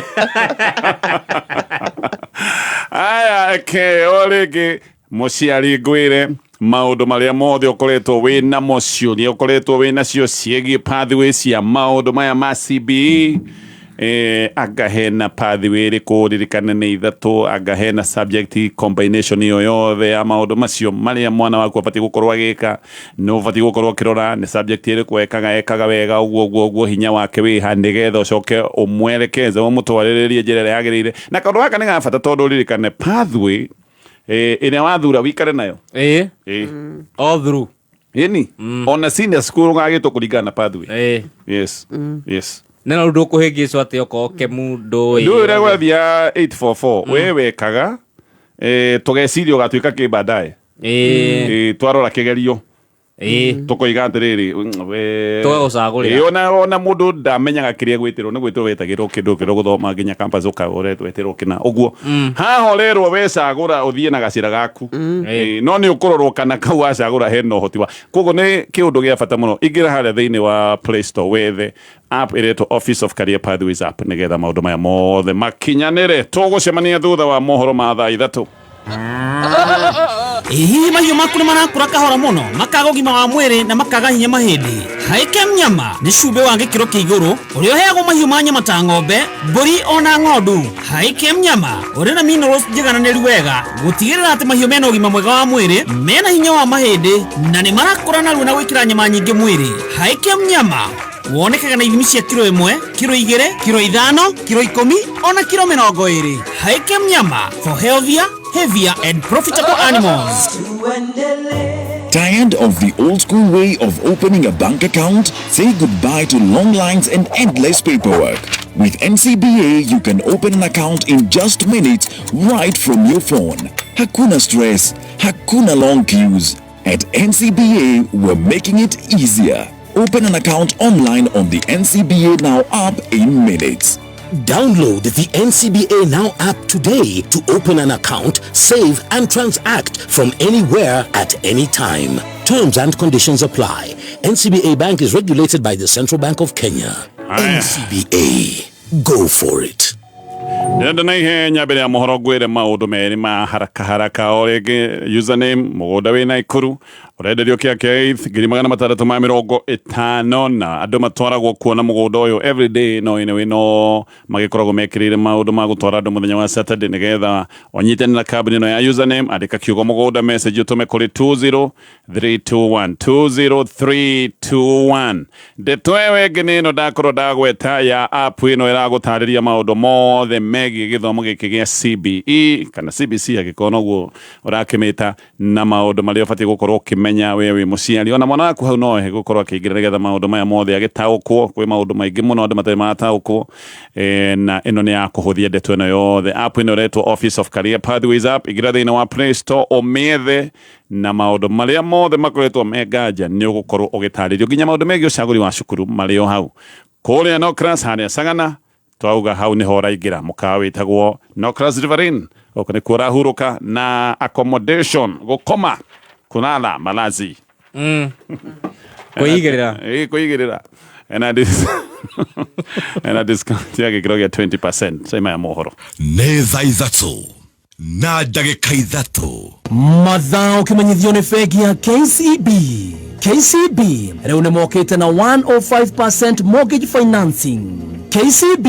Aya, ke o rĩngĩ mũciari ngwĩre maũndũ marĩa mothe ũkoretwo wĩ namo, ciũria ũkoretwo wĩ nacio ciĩgiĩ pathway cia maũndũ maya ma CBE. Anga hena pathway ĩrĩkũ, ririkane nĩ ithatũ, anga hena subject combination ĩyo yothe ya maũndũ macio marĩa mwana waku abatiĩ gũkorwo agĩka, nĩ ũbatiĩ gũkorwo ũkĩrora nĩ subject ĩrĩkũ ekaga wega ũguo ũguo ũguo, hinya wake wĩha, nĩgetha ũcoke ũmwerekeze ũmũtwarĩrĩrie njĩra ĩrĩa yagĩrĩire. Na kaũndũ gaka nĩ ga bata tondũ ririkane pathway ĩrĩa wathura wikare nayo. Ĩ. All through. Ĩni. Ona senior school ũgagĩtwo kũringana na pathway. Yes. Yes. Nĩ na ũndũ ũkũhĩngĩcwo atĩ okorwo kemu ndũĩ. Ndũĩ ũrĩa gwathiaga 844 we wekaga tũgeciria ũgatuĩka kĩ baadaye. Twarora kĩgerio tũkoiga atĩrĩrĩ, we Tũgagũcagũrĩra. Ona mũndũ ndamenyaga kĩrĩa gwĩtĩrwo, nĩ gwĩtĩrwo wetagĩrwo kĩndũ kĩrĩa gũthoma nginya campus wetĩrwo kĩna ũguo. Haha ũrerwo wecagũra ũthiĩ na gacĩra gaku. No nĩ ũkũrorwo kana kau wacagũra hena ũhoti wa. Koguo nĩ kĩũndũ gĩa bata mũno. Ingĩra harĩa thĩinĩ wa Play Store wethe app ĩretwo Office of Career Pathways app nĩgetha maũndũ maya mothe makinyanĩre. Tũgũcemania thutha wa mohoro ma thaa 3. Hihi mahiũ maku nĩ marakũra kahora mũno, makaga ũgima wa mwĩrĩ na makaga hinya mahĩndĩ. Haikem nyama nĩ cumbĩ wa gĩkĩro kĩa igũrũ ũrĩa ũheagwo mahiũ ma nyama ta ng'ombe, mbũri ona ng'ondu. Haikem nyama ũrĩ na minerals njigananĩru wega gũtigĩrĩra atĩ mahiũ mena ũgima mwega wa mwĩrĩ, mena hinya wa mahĩndĩ na nĩ marakũra narua na gwĩkĩra nyama nyingĩ mwĩrĩ. Haikem nyama wonekaga na ithimi cia kiro 1, kiro 2, kiro 5, kiro 10 ona kiro 20. Haikem nyama for healthier, heavier and profitable animals. Tired of the old school way of opening a bank account? Say goodbye to long lines and endless paperwork. With NCBA, you can open an account in just minutes right from your phone. Hakuna stress, hakuna long queues. At NCBA, we're making it easier. Open an account online on the NCBA Now app in minutes. Download the NCBA Now app today to open an account, save and transact from anywhere at any time. Terms and conditions apply. NCBA Bank is regulated by the Central Bank of Kenya. NCBA. Go for it. Ndĩrenda na ihenya mbere ya mohoro ngwĩre maũndũ merĩ ma haraka haraka o rĩngĩ. Username mũgũnda wĩ Naikuru ũrenderio kĩa kĩa 650,000 na andũ matwaragwo kuona mũgũnda ũyũ everyday, no anyway no magĩkoragwo mekĩrĩire maũndũ ma gũtwara andũ mũthenya wa Saturday nĩgetha ũnyitane na kambuni ĩno ya username. Andĩka kiugo mũgũnda message ũtũme kũrĩ 20321 20321. Ndeto ĩyo ĩngĩ nĩ ĩno ndakorwo ndagweta ya app ĩno ĩragũtarĩria maũndũ mothe megiĩ gĩthomo gĩkĩ gĩa CBE kana CBC angĩkorwo noguo ũrakĩmĩta, na maũndũ marĩa ũbatiĩ gũkorwo ũkĩmenya we wĩ mũciari ona mwana waku hau no ehe gũkorwo akĩingĩra nĩgetha maũndũ maya mothe agĩtaũkwo. Kwĩ maũndũ maingĩ mũno andũ matarĩ marataũkwo, na ĩno nĩ ya kũhũthia ndeto ĩno yothe. App ĩno ĩretwo Office of Career Pathways app. Ingĩra thĩinĩ wa Play Store ũmĩethe na maũndũ marĩa mothe makoretwo me nganja nĩ ũgũkorwo ũgĩtarĩrio nginya maũndũ megiĩ ũcagũri wa cukuru marĩ o hau. Kũrĩa Nocras harĩa Sagana twauga hau nĩho ũraingĩra mũkawa wĩtagwo Nocras Riverine. Gũkũ nĩkuo ũrahurũka na accommodation, gũkoma, kulala, malazi. Kwĩigĩrĩra. Kwĩigĩrĩra. Ena discount ya gĩkĩro gĩa 20%. Sema ya mohoro. Nĩ thaa 3 na ndagĩka 3. Mathaa ũkĩmenyithio nĩ bengi ya KCB. KCB rĩu nĩ mokĩte na 105% mortgage financing. KCB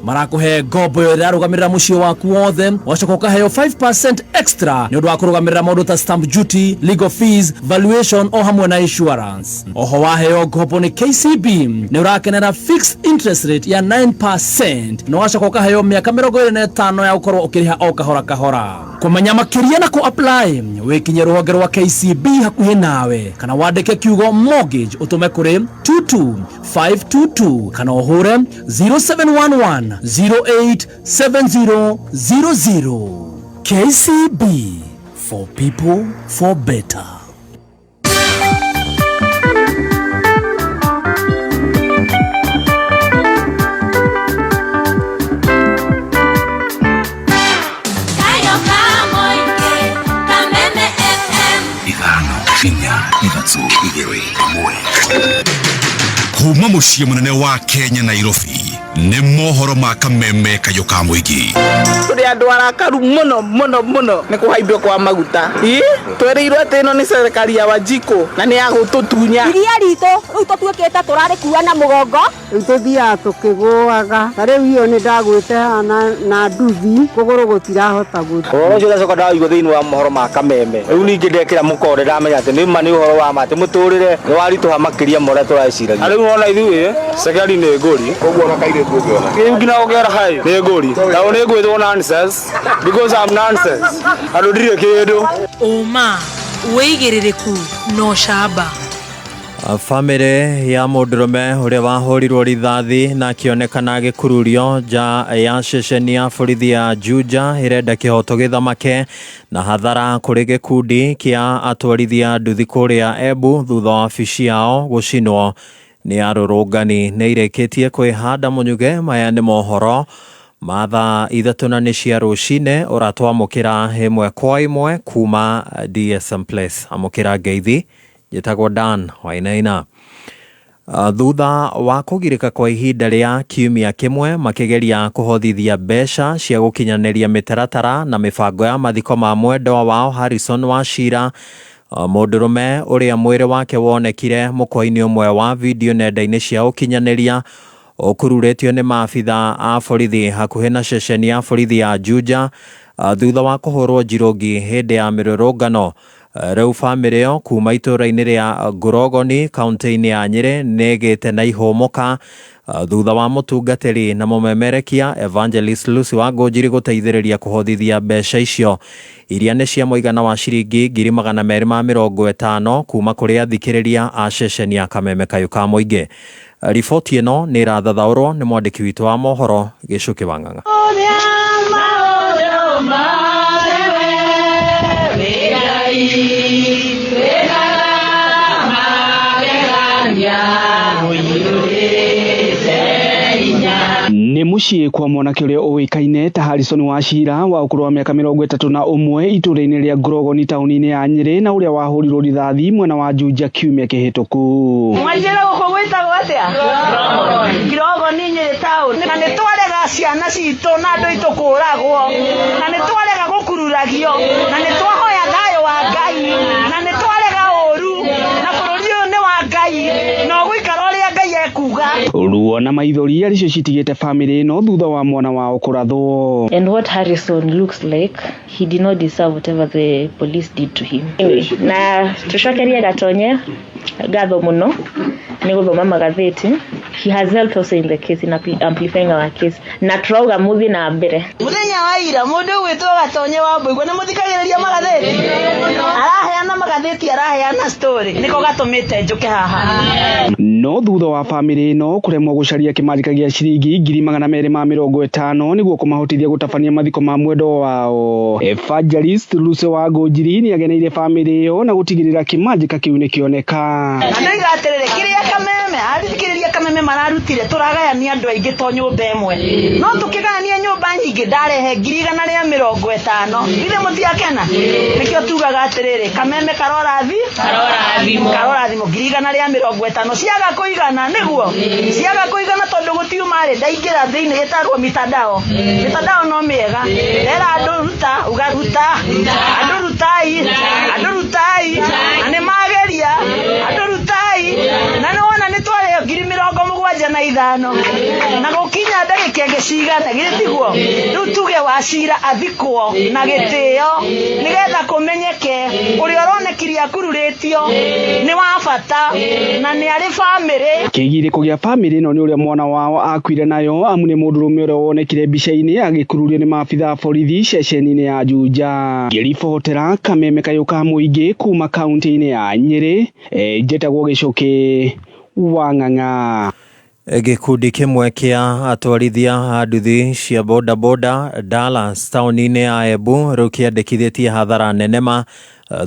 Marakũhe ngombo ĩyo ĩrarũgamĩrĩra mũciĩ waku wothe, ũgacoka ũkaheo 5% extra nĩ ũndũ wa kũrũgamĩrĩra maũndũ ta stamp duty, legal fees, valuation o hamwe na insurance. Oho waheo ngombo nĩ KCB nĩ ũrakenera fixed interest rate ya 9% na ũgacoka ũkaheo mĩaka 25 ya gũkorwo ũkĩrĩha o kahora kahora. Kũmenya makĩria na kũ apply wĩkinye rũhonge rwa KCB hakuhĩ nawe kana wandĩke kiugo mortgage ũtũme kũrĩ 22522 kana ũhũre 0711 087000. KCB, for people, for better. Kayo ka mũingĩ, Kameme FM. 5 4 3 2 1. Kuma mũciĩ mũnene wa Kenya Nairobi nĩ mohoro ma Kameme Kayũ ka mũingĩ. Tũrĩ andũ arakaru mũno mũno mũno nĩ kũhaimbio kwa maguta. Ĩ twereirwo atĩ ĩno nĩ serikali ya Wanjikũ na nĩ ya gũtũtunya. Iria ritũ rĩu tũtuĩkĩte tũrarĩkua na mũgongo. Rĩu tũthiaga tũkĩgũaga ta rĩu iyo nĩ ndagwĩte haha na nduthi kũgũrũ gũtirahota gũthiĩ. Ũhoro ũcio ũracoka ndawaigua thĩinĩ wa mohoro ma Kameme rĩu ningĩ ndekĩra mũkonde ndamenya atĩ nĩ ma nĩ ũhoro wa ma atĩ mũtũrĩre nĩ waritũha makĩria ma ũrĩa tũreciragia. Rĩu wona ithuĩ cekeri nĩ ngũri koguo ona kairĩtu ũngĩona rĩu nginya gũkera hai nĩ ngũri na nĩ ngwĩtwo nonsense because I'm nonsense andũ ndirĩ kĩndũ. Ũma, wĩigĩrĩrĩku na ũcamba. Bamĩrĩ ya mũndũrũme ũrĩa wahũrirwo rithathi na akĩonekana agĩkururio nja ya ceceni ya borithi ya Juja ĩrenda kĩhoto gĩthamake na hathara kũrĩ gĩkundi kĩa atwarithia nduthi kũrĩa Embu thutha wa wabici yao gũcinwo nĩ arũrũngani. Nĩ irĩkĩtie kwĩhanda mũnyuge. Maya nĩ mohoro ma thaa 3 na nĩ cia rũcinĩ ũratwamũkĩra ĩmwe kwa ĩmwe kuma DSM Place. Amũkĩra ngeithi, njĩtagwo Dan Wainaina. Thutha wa kũgirĩka kwa ihinda rĩa kiumia kĩmwe makĩgeria kũhothithia mbeca cia gũkinyanĩria mĩtaratara na mĩbango ya mathiko ma mwendwa wao Harrison Wachira, mũndũrũme ũrĩa mwĩrĩ wake wonekire mũkwa-inĩ ũmwe wa video nenda-inĩ cia ũkinyanĩria ũkururĩtio nĩ maabitha a borithi hakuhĩ na ceceni ya borithi ya Juja thutha wa kũhũrwo njirũngi hĩndĩ ya mĩrũrũngano. Rĩu bamĩrĩ ĩyo kuma itũũra-inĩ rĩa Ngorogoni kaunti-inĩ ya Nyĩrĩ nĩ ĩgĩte na ihũmũka thutha wa mũtungatĩri na mũmemerekia Evangelist Lucy Wangũnjiri gũteithĩrĩria kũhothithia mbeca icio iria nĩ cia mũigana wa ciringi 250,000 kuma kũrĩ athikĩrĩria a ceceni ya Kameme Kayũ ka mũingĩ. Riboti ĩno nĩ ĩrathathaũrwo nĩ mwandĩki witũ wa mohoro Gĩcũkĩ wa Ng'ang'a. Nĩ mũciĩ kwa mwanake ũrĩa ũĩkaine ta Harrison Wachira wa ũkũrũ wa mĩaka 31 itũũra-inĩ rĩa Ngorogoni taũni-inĩ ya Nyĩrĩ na ũrĩa wahũrirwo rithathi mwena wa Juja kiumia kĩhĩtũku. Mwanjĩra gũkũ gwĩtagwo atĩa? Ngirogoni Nyĩrĩ taũni. Na nĩ twarega ciana citũ na andũ aitũ kũragwo, na nĩ twarega gũkururagio, na nĩ twahoya thayũ wa Ngai, na nĩ twarega ũru, na bũrũri ũyũ nĩ wa Ngai, na ũgũikara ũrĩa Ngai ekuga. Ruo na maithori arĩcio citigĩte bamĩrĩ ĩno thutha wa mwana wao kũrathwo. And what Harrison looks like, he did not deserve whatever the police did to him. Anyway, na tucokerie Gatonye ngatho mũno nĩ gũthoma magathĩti. He has helped also in the case, in amplifying our case. Na turauga muthi na mbere. Muthenya wa ira mundu gwitwo Gatonye wa Mbuigwa ni muthikagiriria magathĩti, araheana magathĩti, araheana story, niko gatũmĩte njuke haha. No thutha wa bamĩrĩ ĩno kũremwo gũcaria kĩmanjĩka gĩa ciringi 250,000 nĩguo kũmahotithia gũtabania mathiko ma mwendwa wao, Evangelist Lucy Wangũnjiri nĩageneire bamĩrĩ ĩyo na gũtigĩrĩra kĩmanjĩka kĩu nĩkĩoneka. Na ndoiga atĩrĩrĩ, kĩrĩa Kameme arithikĩrĩria Kameme mararutire tũragayania andũ aingĩ to nyũmba ĩmwe, no tũkĩgayania nyũmba nyingĩ ndarehe 150,000. Ithe mũtiakena? Nĩkĩo tugaga atĩrĩrĩ, Kameme karorathimo 150,000 ciaga kũigana, nĩguo ciaga kũigana tondũ gũtiuma rĩ, ndaingĩra thĩinĩ ĩtarwo mitandao. Mitandao no mĩega, era andũ ruta, ugaruta andũ rutai, andũ rutai, na nĩ mageria andũ rutai, na nĩ wona nĩ twarĩo 75,000 na gũkinya Ciakinya ndagĩka ĩngĩ cigana githĩ tiguo? Rĩu tuge Wachira athikwo na gĩtĩo nĩgetha kũmenyeke ũrĩa ũronekirie akururĩtio nĩ wa bata na nĩ arĩ bamĩrĩ. Kĩgirĩko gĩa bamĩrĩ ĩno nĩ ũrĩa mwana wao akuire nayo amu nĩ mũndũrũme ũrĩa wonekire mbica-inĩ agĩkururio nĩ maabitha a borithi ceceni-inĩ ya Juja. Ngĩribotera kameme kayũ ka mũingĩ kuma kaunti-inĩ ya Nyĩrĩ, njĩtagwo Gĩcũkĩ wa Ng'ang'a. Gĩkundi kĩmwe kĩa atwarithia a nduthi cia bodaboda Dallas taũni-inĩ ya Embu rĩu kĩandĩkithĩtie hathara nene ma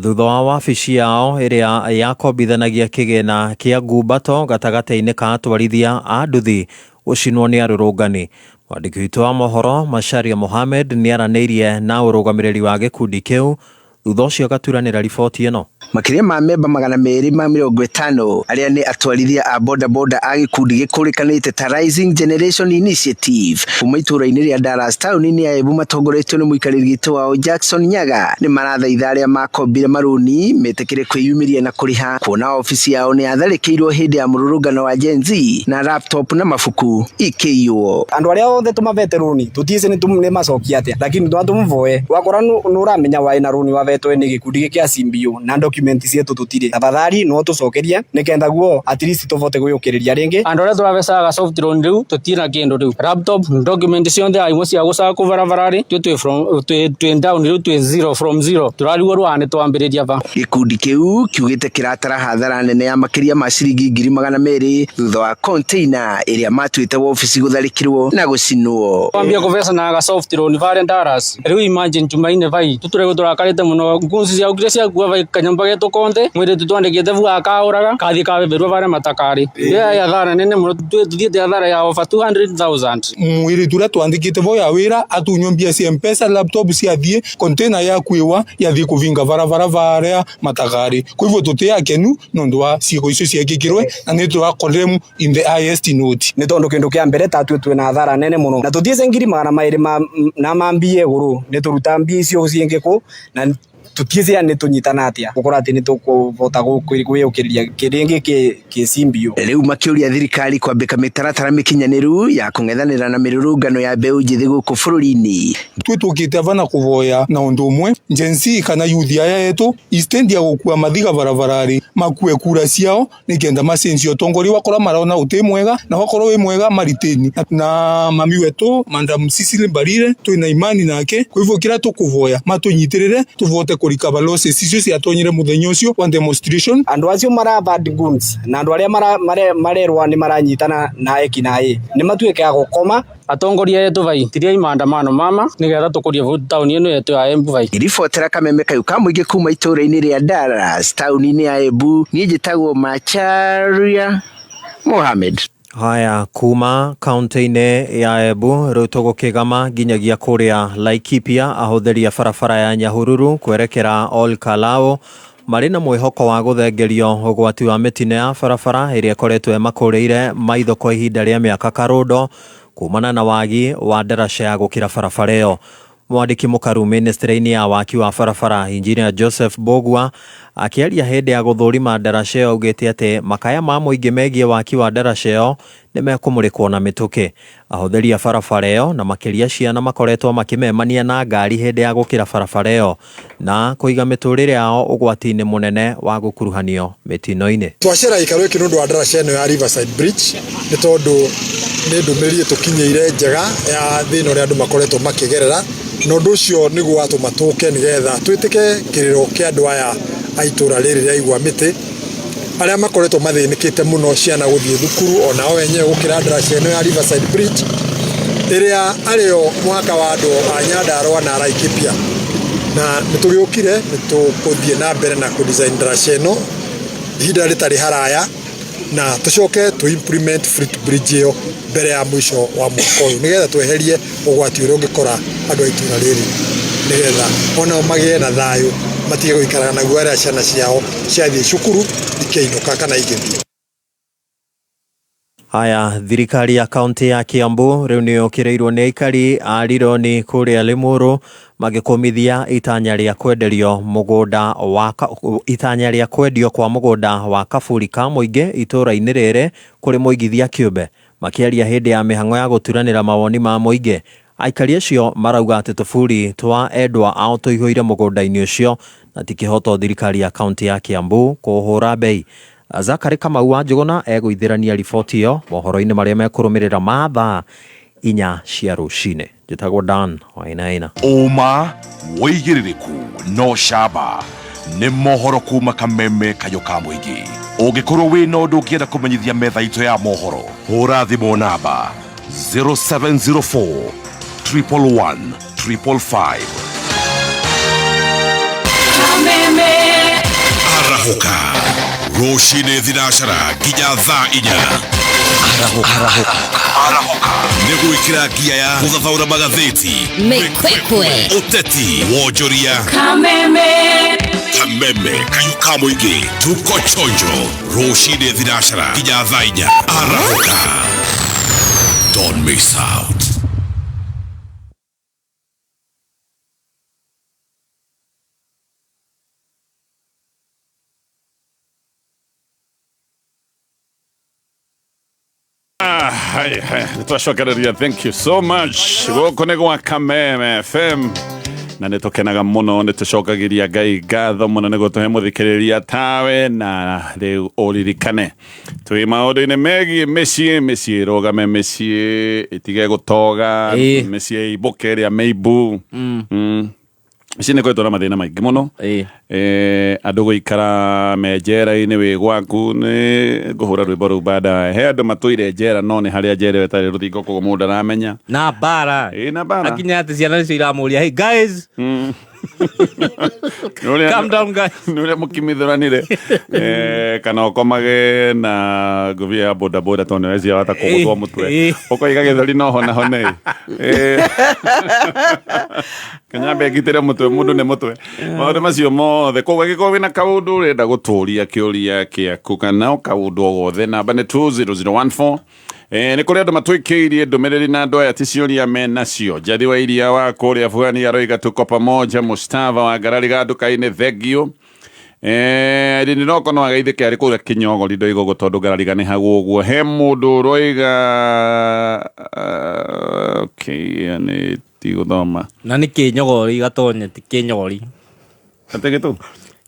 thutha wa wabici yao ĩrĩa yakombithanagia kĩgĩna kĩa ngumbato gatagatĩ-inĩ ka atwarithia a nduthi gũcinwo nĩ arũrũngani. Mwandĩki witũ wa mohoro Macharia Mohamed nĩaranĩirie na ũrũgamĩrĩri wa gĩkundi kĩu thutha ũcio agaturanĩra riboti ĩno. Makĩria ma memba 250 arĩa nĩ atwarithia a bodaboda a gĩkundi gĩkũrĩkanĩte ta Rising Generation Initiative kuma itũũra-inĩ rĩa Dallas taũni-inĩ ya Embu matongoretio nĩ mũikarĩri gĩtĩ wao Jackson Nyaga nĩ marathaitha arĩa makombire marũni metĩkĩre kwĩyumĩria na kũrĩha kuona obici yao nĩ yatharĩkĩirwo hĩndĩ ya mũrũrũngano wa Gen Z na laptop na mabuku ikĩiywo. Andũ arĩa othe tũmavete rũni tũtiĩci nĩ macokia atĩa, lakini twatũmũvoe wakora nĩ ũramenya waĩ na rũni wavetwe nĩ gĩkundi gĩkĩ kĩa CBO na document cietu tutire, tafadhali no tucokerie nikenda guo at least tuvote gwiyukiriria ringi. Andu aria turabecaga soft loan riu tutina kindu riu, laptop document cionthe imwe cia gucakwo barabarari twi from twi down riu twi zero from zero turarigwo rwa ni twambiriria ba. Gikundi kiu kiugite kiratara hathara nene ya makiria ma ciringi 200,000 thutha wa container iria matuite wabici gutharikirwo na gucinwo. Twambia kubeca soft loan varia Dallas riu imagine Jumaine vai tuturego turakarite muno ngunci cia ukire cia kuwa vai kanyumba getu konte mwiri tutwandikite vu akauraga kathi kabeberwa varia matakari ya athara nene muno tuthiite athara ya over 200,000 mwiri turia twandikite vo ya wira atunywo mbia cia mpesa laptop ciathie container ya kwiwa yathie kuvinga barabara varia matakari kwa hivyo tuti akenu nondu wa ciiko icio ciekikirwe na ni twa condemn in the highest note ni tondu kindu kia mbere tatue twina athara nene muno na tuthiece 200,000 na mambie guru ni turuta mbia icio ciingi na tutiese ni tunyitana atia gukora ati ni tukuvota gwiyukiriria kiringi ki CBO. Riu makiuria thirikari kwambika mitaratara mikinyaniru ya kung'ethanira na mirurungano ya mbeu njithi guku bururi-ini. Twi tukite ava na kuvoya na undu umwe Gen Z kana youth aya yetu instead ya gukua mathiga barabarari makue kura ciao nikenda macenjio utongoria wakora marona uti mwega na wakorwo wi mwega mariteni na mami wetu Madam Cecily Mbarire twina imani nake kwa hivyo kira tukuvoya matunyitirire tuvote kurikaba losses icio ciatonyire muthenya ucio wa demonstration. Andu acio mara bad guns na andu aria marerwa ni maranyitana na ekinaĩ ni matuike a gukoma. Atongoria etu vai tiria maandamano mama nigetha tukurie tauni ino yetu ya Embu vai. Iribotera kameme kayu ka muingi kuma itũra-inĩ rĩa Dallas tauni-inĩ ya Embu niĩ njĩtagwo Macharia Mohamed. Haya, kuma kaunti-inĩ ya Embu rĩu tũgũkĩgama nginyagia kũrĩa Laikipia ahũthĩri a barabara ya Nyahururu kwerekera Ol Kalou marĩ na mwĩhoko wa gũthengerio ũgwati wa mĩtino ya barabara ĩrĩa ĩkoretwo ĩmakũrĩire maitho kwa ihinda rĩa mĩaka karũndo kumana na wagi wa ndaraca ya gũkĩra barabara ĩyo. Mwandĩki mũkaru ministry-inĩ ya waki wa barabara Engineer Joseph Bogwa akĩaria hĩndĩ ya gũthũrima ndaraca ĩyo augĩte atĩ makaya ma mũingĩ megiĩ waki wa ndaraca ĩyo nĩ mekũmũrĩkwo na mĩtũkĩ. Ahũthĩri a barabara ĩyo na makĩria ciana makoretwo makĩmemania na ngari hĩndĩ ya gũkĩra barabara ĩyo na kũiga mĩtũrĩre yao ũgwati-inĩ mũnene wa gũkuruhanio mĩtino-inĩ. Twacera gĩikaro gĩkĩ nĩ ũndũ wa ndaraca ĩno ya Riverside Bridge nĩ tondũ nĩ ndũmĩrĩri ĩtũkinyĩire njega ya thĩna ũrĩa andũ makoretwo makĩgerera na ũndũ ũcio nĩguo watũma tũke nĩgetha twĩtĩke kĩrĩro kĩa andũ aya a itũra rĩrĩ rĩa Igwa Mĩtĩ arĩa makoretwo mathĩnĩkĩte mũno ciana gũthiĩ thukuru onao enyewe gũkĩra ndaraca ĩno ya Riverside Bridge ĩrĩa arĩo mũhaka wa andũ a Nyandarua na Laikipia na nĩ tũgĩũkire nĩ tũkũthiĩ na mbere na kũ design ndaraca ĩno ihinda rĩtarĩ haraya na tũcoke tũ implement footbridge ĩyo mbere ya mũico wa mwaka ũyũ nĩgetha tweherie ũgwati ũrĩa ũngĩkora andũ a itũra rĩrĩ nĩgetha onao magĩe na thayũ matige gũikaraga naguo arĩa ciana ciao ciathiĩ cukuru ikĩinũka kana igĩthiĩ. Haya, thirikari ya kaunti ya Kiambu rĩu nĩ yũkĩrĩirwo nĩ aikari a Rironi kũrĩa Limuru magĩkũmithia itanya rĩa kwenderio mũgũnda wa itanya rĩa kwendio kwa mũgũnda wa kaburi ka mũingĩ itũũra-inĩ rĩrĩ kũrĩ mũigithia kĩũmbe. Makĩaria hĩndĩ ya mĩhang'o ya gũturanĩra mawoni ma mũingĩ, aikari acio marauga atĩ tũburi twa endwa ao tũihũire mũgũnda-inĩ ũcio na ti kĩhoto thirikari ya kaunti ya Kiambu kũũhũra mbei. Zakary Kamau wa Njũgũna egũithĩrania riboti ĩyo mohoro-inĩ marĩa mekũrũmĩrĩra ma thaa 4 cia rũcinĩ. Njĩtagwo Dan Wainaina. Ũma, wĩigĩrĩrĩku na ũcamba nĩ mohoro kuma Kameme Kayũ ka Mũingĩ. Ũngĩkorwo wĩna ũndũ ũngĩenda kũmenyithia metha itũ ya mohoro, hũra thimũ namba 0704 111 555. Kameme. Arahũka rũcinĩ thinacara nginya thaa 4. Arahũka. Arahũka nĩ gwĩkĩra ngia ya gũthathaũra magathĩti, Mĩkwekwe. ũteti, wonjoria. Kameme. Kameme Kayũ ka Mũingĩ, tuko chonjo rũcinĩ thinacara nginya thaa 4. Arahũka, don't miss out. Nä twacokereria, thank you so much. Gå nä gwa Kameme FM na nä tå kenaga må no, nä tå cokagä Ngai ngatho må no nä gå tå he må thikä rä ria tawe. Na rä u å ririkane twä maå ndå-inä megiä mä ciä, mä ciä rågame, mä ciä ĩtige gå toga, mä ciä imbå ä rä a mä imbu. Mĩciĩ nĩ koretwo na mathĩna maingĩ mũno, andũ gũikara me njera-inĩ. Wĩ gwaku nĩ ngũhũra rwĩmbo rũu baadaye. He andũ matũire njera, no nĩ harĩa njera ĩyo ĩtarĩ rũthingo, koguo mũndũ ndaramenya. Na mbara. Ĩ, na mbara. Akinya atĩ ciana nicio iramũria, "Hey guys, calm down guys." Nĩ ũrĩa mũkimithuranire, kana ũkomage na ngũbia ya bodaboda tondũ nĩwecia wata kũgũthwo mũtwe, ũkoiga gĩthũri no hona hone, kanyambe ngitĩre mũtwe, mũndũ nĩ mũtwe, maũndũ macio mothe. Koguo angĩkorwo wĩna kaũndũ ũrenda gũtũria kĩũria kĩaku kana o kaũndũ o gothe, namba nĩ 20014. Nĩ kũrĩ andũ matwĩkĩirie ndũmĩrĩri na andũ aya ti ciũria menacio. Njathi wa iria wa kũrĩa Bwani aroiga tuko pamoja. Mustava wa Ngarari ganduka-inĩ, thengio. Rinoko no ageithĩke arĩ kũrĩa Kĩnyogori, ndoiga ũguo tondũ ngarariga nĩ hau ũguo. He mũndũ ũroiga, okay, nĩ tigũthoma. Na nĩ kĩnyogori gatonye, ti kĩnyogori. Atĩ gĩtũ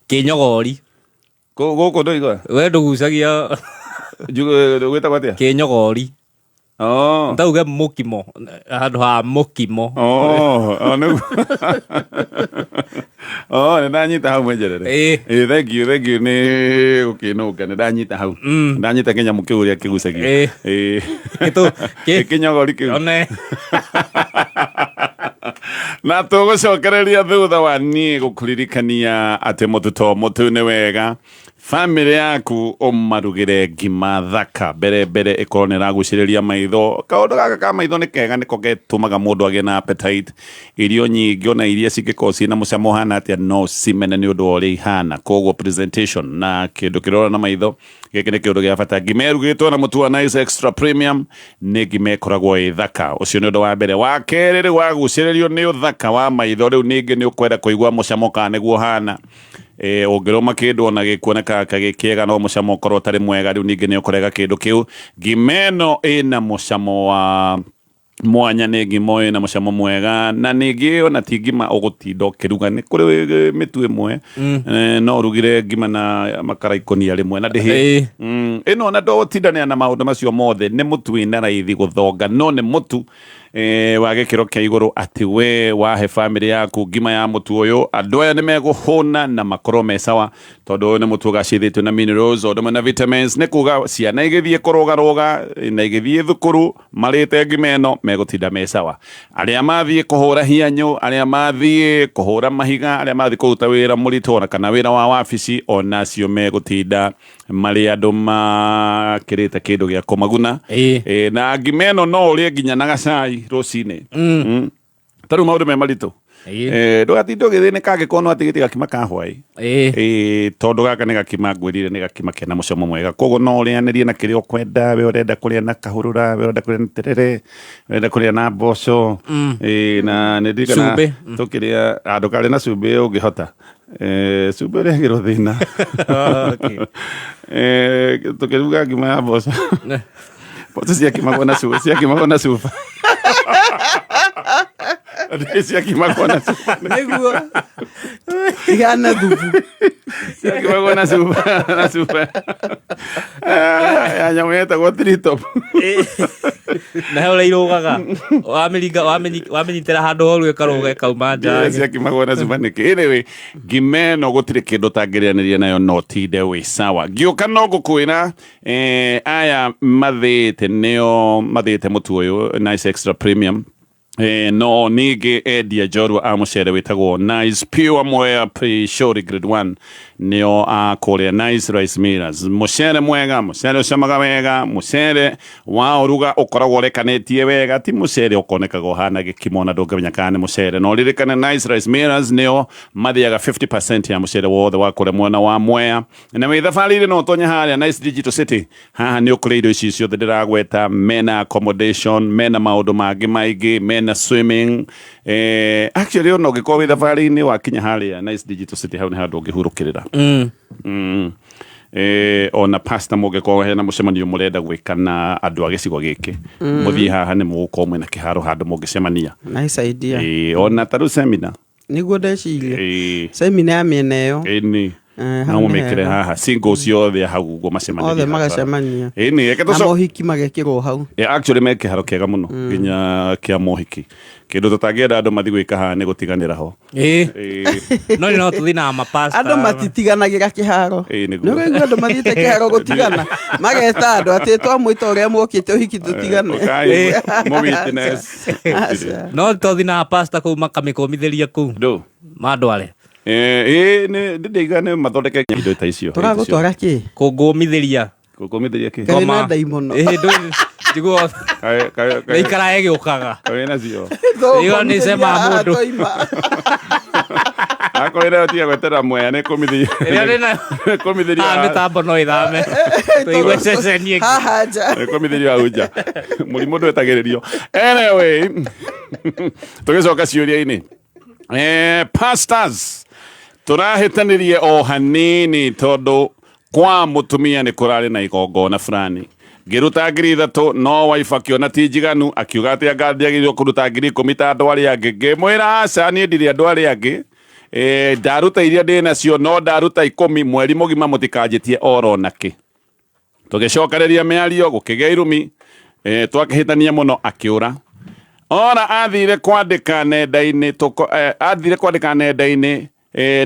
kĩnyogori. Gũkũ ndoiga. We ndũgucagia. Gwĩtagwo atĩa? Kĩnyogori. Oh. Ndauge mũkimo handũ ha mũkimo. Oh, nĩguo. Oh, nĩ ndanyita hau mwenjerere. Ĩ, thank you, thank you nĩ gũkĩnũnga, nĩ ndanyita hau. Ndanyita kĩnyamũ kĩu ũrĩa kĩgucagio. Ĩ. Kĩnyogori kĩu. One. Na tũgũcokereria thutha wa niĩ gũkũririkania atĩ mũtu to mũtu nĩ wega bamĩrĩ yaku ũmarugĩre ngima thaka mbere mbere ĩkorwo nĩ ĩragucĩrĩria maitho. Kaũndũ gaka ka maitho nĩ kega, nĩko getũmaga mũndũ agĩe na appetite. Irio nyingĩ ona iria cingĩkorwo ciĩna mũcamo ũhana atĩa no cimene nĩ ũndũ wa ũrĩa ihana. Koguo presentation na kĩndũ kĩrora na maitho gĩkĩ nĩ kĩũndũ gĩa bata. Ngima ĩrugĩtwo na mũtu wa Nice Extra Premium nĩ ngima ĩkoragwo ĩ thaka. Ũcio nĩ ũndũ wa mbere. Wa kerĩ, rĩu wagucĩrĩrio nĩ ũthaka wa maitho, rĩu ningĩ nĩ ũkwenda kũigua mũcamo kana nĩguo ũhana. Ũngĩrũma kĩndũ ona gĩkuoneka gĩ kĩega no mũcamo ũkorwo ũtarĩ mwega, rĩu ningĩ nĩ ũkũrega kĩndũ kĩu. Ngima ĩno ĩna mũcamo wa mwanya, nĩ ngima ĩna mũcamo mwega, na ningĩ ona ti ngima ũgũtinda ũkĩruga. Nĩ kũrĩ mĩtu ĩmwe, no ũrugire ngima na makara ikũnia rĩmwe na ndĩhĩe. Ĩno ona ndũgũtindanĩra na maũndũ macio mothe, nĩ mũtu wĩna raithi gũthonga, no nĩ mũtu wa gĩkĩro kĩa igũrũ atĩ we wahe bamĩrĩ yaku ngima ya mũtu ũyũ, andũ aya nĩ megũhũna na makorwo me sawa, tondũ ũyũ nĩ mũtu ũgacĩthĩtio na minerals o ũndũ ũmwe na vitamins. Nĩ kuga ciana igĩthiĩ kũrũgarũga na igĩthiĩ thukuru marĩte ngima ĩno megũtinda me sawa. Arĩa mathiĩ kũhũra hianyũ, arĩa mathiĩ kũhũra mahiga, arĩa mathiĩ kũruta wĩra mũritũ ona kana wĩra wa wabici, onacio megũtinda marĩ andũ makĩrĩte kĩndũ gĩa kũmaguna. Na ngima ĩno no ũrĩe nginya na gacai rũcinĩ. Ta rĩu maũndũ me maritũ, ndũgatinde ũgĩthĩnĩka angĩkorwo no atigĩtie gakima ka hwaĩ, tondũ gaka nĩ gakima ngwĩrire nĩ gakima kena mũcamo mwega. Koguo no ũrĩanĩrie na kĩrĩa ũkwenda. We ũrenda kũrĩa na kahũrũra, we ũrenda kũrĩa na terere, we ũrenda kũrĩa na mboco. Na nĩ ndirikana Cumbĩ. Tũkĩrĩa ndũkarĩe na cumbĩ ũngĩhota. Cumbĩ ũrehagĩrwo thĩna. Tũkĩruga ngima ya mboco, Mboco ciakimagwo na cuba, ciakimagwo na cuba. Ciakimagwo na cuba. Nĩguo ihana thubu. Ciakimagwo na cuba, na cuba. Ya nyamũ yetagwo Treetop. Na he ũrĩa irũgaga wamĩringa wamĩnyitĩra handũ horu ĩkarũga ĩkauma nja. Ciakimagwo na cuba nĩkĩ? Anyway, ngima ĩno gũtirĩ kĩndũ ũtangĩrĩanĩria nayo no tinde wĩ sawa. Ngĩũka no ngũkwĩra aya mathĩĩte nĩo mathĩĩte mũtu ũyũ Nice Extra Premium. No ningĩ endia njorua a mũcere wĩtagwo Nice Pure Mwea Pishori Grade 1 nĩo a kũrĩa Nice Rice Millers. Mũcere mwega, mũcere ũcamaga wega, mũcere wa ũruga ũkoragwo ũrekanĩtie wega, ti mũcere ũkonekaga ũhana gĩkimo na ndũngĩmenya kana nĩ mũcere. No ririkane Nice Rice Millers nĩo mathĩaga 50% ya mũcere wothe wa kũrĩa mwena wa Mwea. Na wĩ thabarĩ-inĩ no ũtonye harĩa Nice Digital City. Haha nĩ ũkũrĩa indo ici ciothe ndĩragweta, mena accommodation, mena maũndũ mangĩ maingĩ, mena swimming. Actually ona ũngĩkorwo wĩ thabarĩ-inĩ wakinya harĩa Nice Digital City hau nĩ handũ ũngĩhurũkĩrĩra. Ona pastor mũngĩkorwo hena mũcemanio mũrenda gwĩka na andũ a gĩcigo gĩkĩ, mũthiĩ haha nĩ mũgũkorwo mwĩna kĩharo handũ mũngĩcemania. Nice idea. Ona ta rĩu seminar. Nĩguo ndeciria. Seminar ya mĩena ĩyo. Ĩni. Hau No nĩ mũmĩkĩre hega. haha single ciothe hau ũguo macemanagia Othe haha. magacemania. Ĩni, reke Na tũco- mohiki magekĩrwo hau. Actually me kĩharo kĩega mũno nginya kĩa mohiki. Kĩndũ tũtangĩenda andũ mathiĩ gwĩka haha nĩ gũtiganĩra ho. No nĩ no tũthiĩ na mapasta. Andũ matitiganagĩra kĩharo. Nĩguo. Nĩ ũraigua andũ mathiĩte kĩharo gũtigana. Mageta andũ atĩ twamwĩta ũrĩa mwokĩte ũhiki tũtigane. Ũkai, mũ witness. Aca. No tũthiĩ na pasta kũu makamĩkũmithĩria kũu. Ndũ. Mandware. Nĩ ndĩiga nĩ mathondeke indo ta icio. Tũragũtwara kĩ? Kũngũmithĩria. Kũngũmithĩria kĩ? Karĩ na ndaimono. Njiguo. Nĩ ikara ĩgĩũkaga. Kaĩ nacio. Ĩyo nĩ cema mũndũ. Akorwo ĩrĩa tiga gweterera mwea nĩ kũmithĩria. Ĩrĩa ndĩ nayo. Kũmithĩria. Ah, mĩtambo no ĩthame. Tũigue ceceni ĩngĩ. Haha nja. Nĩ kũmithĩrio hau nja. Mũrimũ ndwetagĩrĩrio. Anyway, tũgĩcoka ciũria-inĩ. Pastors, tũrahĩtanirie o hanini tondũ kwa mũtumia nĩ kũrarĩ na igongona fulani. Ngĩruta 3,000 no wife akĩona ti njiganu akiuga atĩ anga ndiagĩrĩirwo kũruta 10,000 ta andũ arĩa angĩ. Ngĩmwĩra aca niĩ ndirĩ andũ arĩa angĩ. Ndaruta iria ndĩ nacio no ndaruta 10 mweri mũgima mũtikanjĩtie oro nakĩ. Tũgĩcokereria mĩario gũkĩgĩa irumi. Twakĩhĩtania mũno akĩũra. Ora athire kwandĩka nenda-inĩ athire kwandĩka nenda-inĩ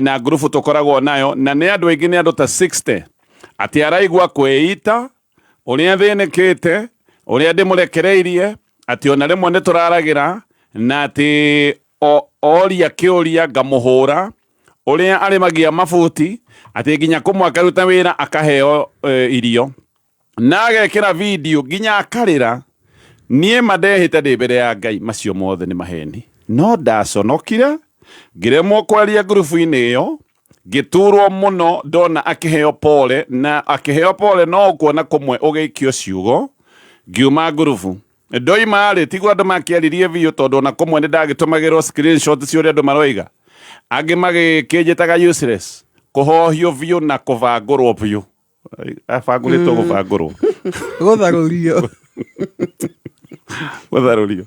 na ngurubu tũkoragwo nayo na nĩ andũ aingĩ, nĩ andũ ta 60 atĩ araigua kwĩita ũrĩa thĩnĩkĩte ũrĩa ndĩmũrekereirie atĩ ona rĩmwe nĩ tũraragĩra na atĩ oria kĩũria ngamũhũra ũrĩa arĩmagia mabuti atĩ nginya kũmwe akaruta wĩra akaheo irio na agekĩra video nginya akarĩra. Niĩ mandehĩte ndĩ mbere ya Ngai macio mothe nĩ maheni no ndaconokire ngĩremwo kwaria ngurubu-inĩ ĩyo ngĩturwo mũno ndona akĩheo pole na akĩheo pole no ũkuona kũmwe ũgĩikio ciugo ngiuma ngurubu ndoima rĩ tiguo andũ makĩaririe biũ tondũ ona kũmwe nĩ ndagĩtũmagĩrwo screenshot cia ũrĩa andũ maroiga angĩ magĩkĩnjĩtaga useless kũhohio biũ na kũbangũrwo biũ abangũrĩtwo gũbangũrwo Gũtharũrio. Gũtharũrio.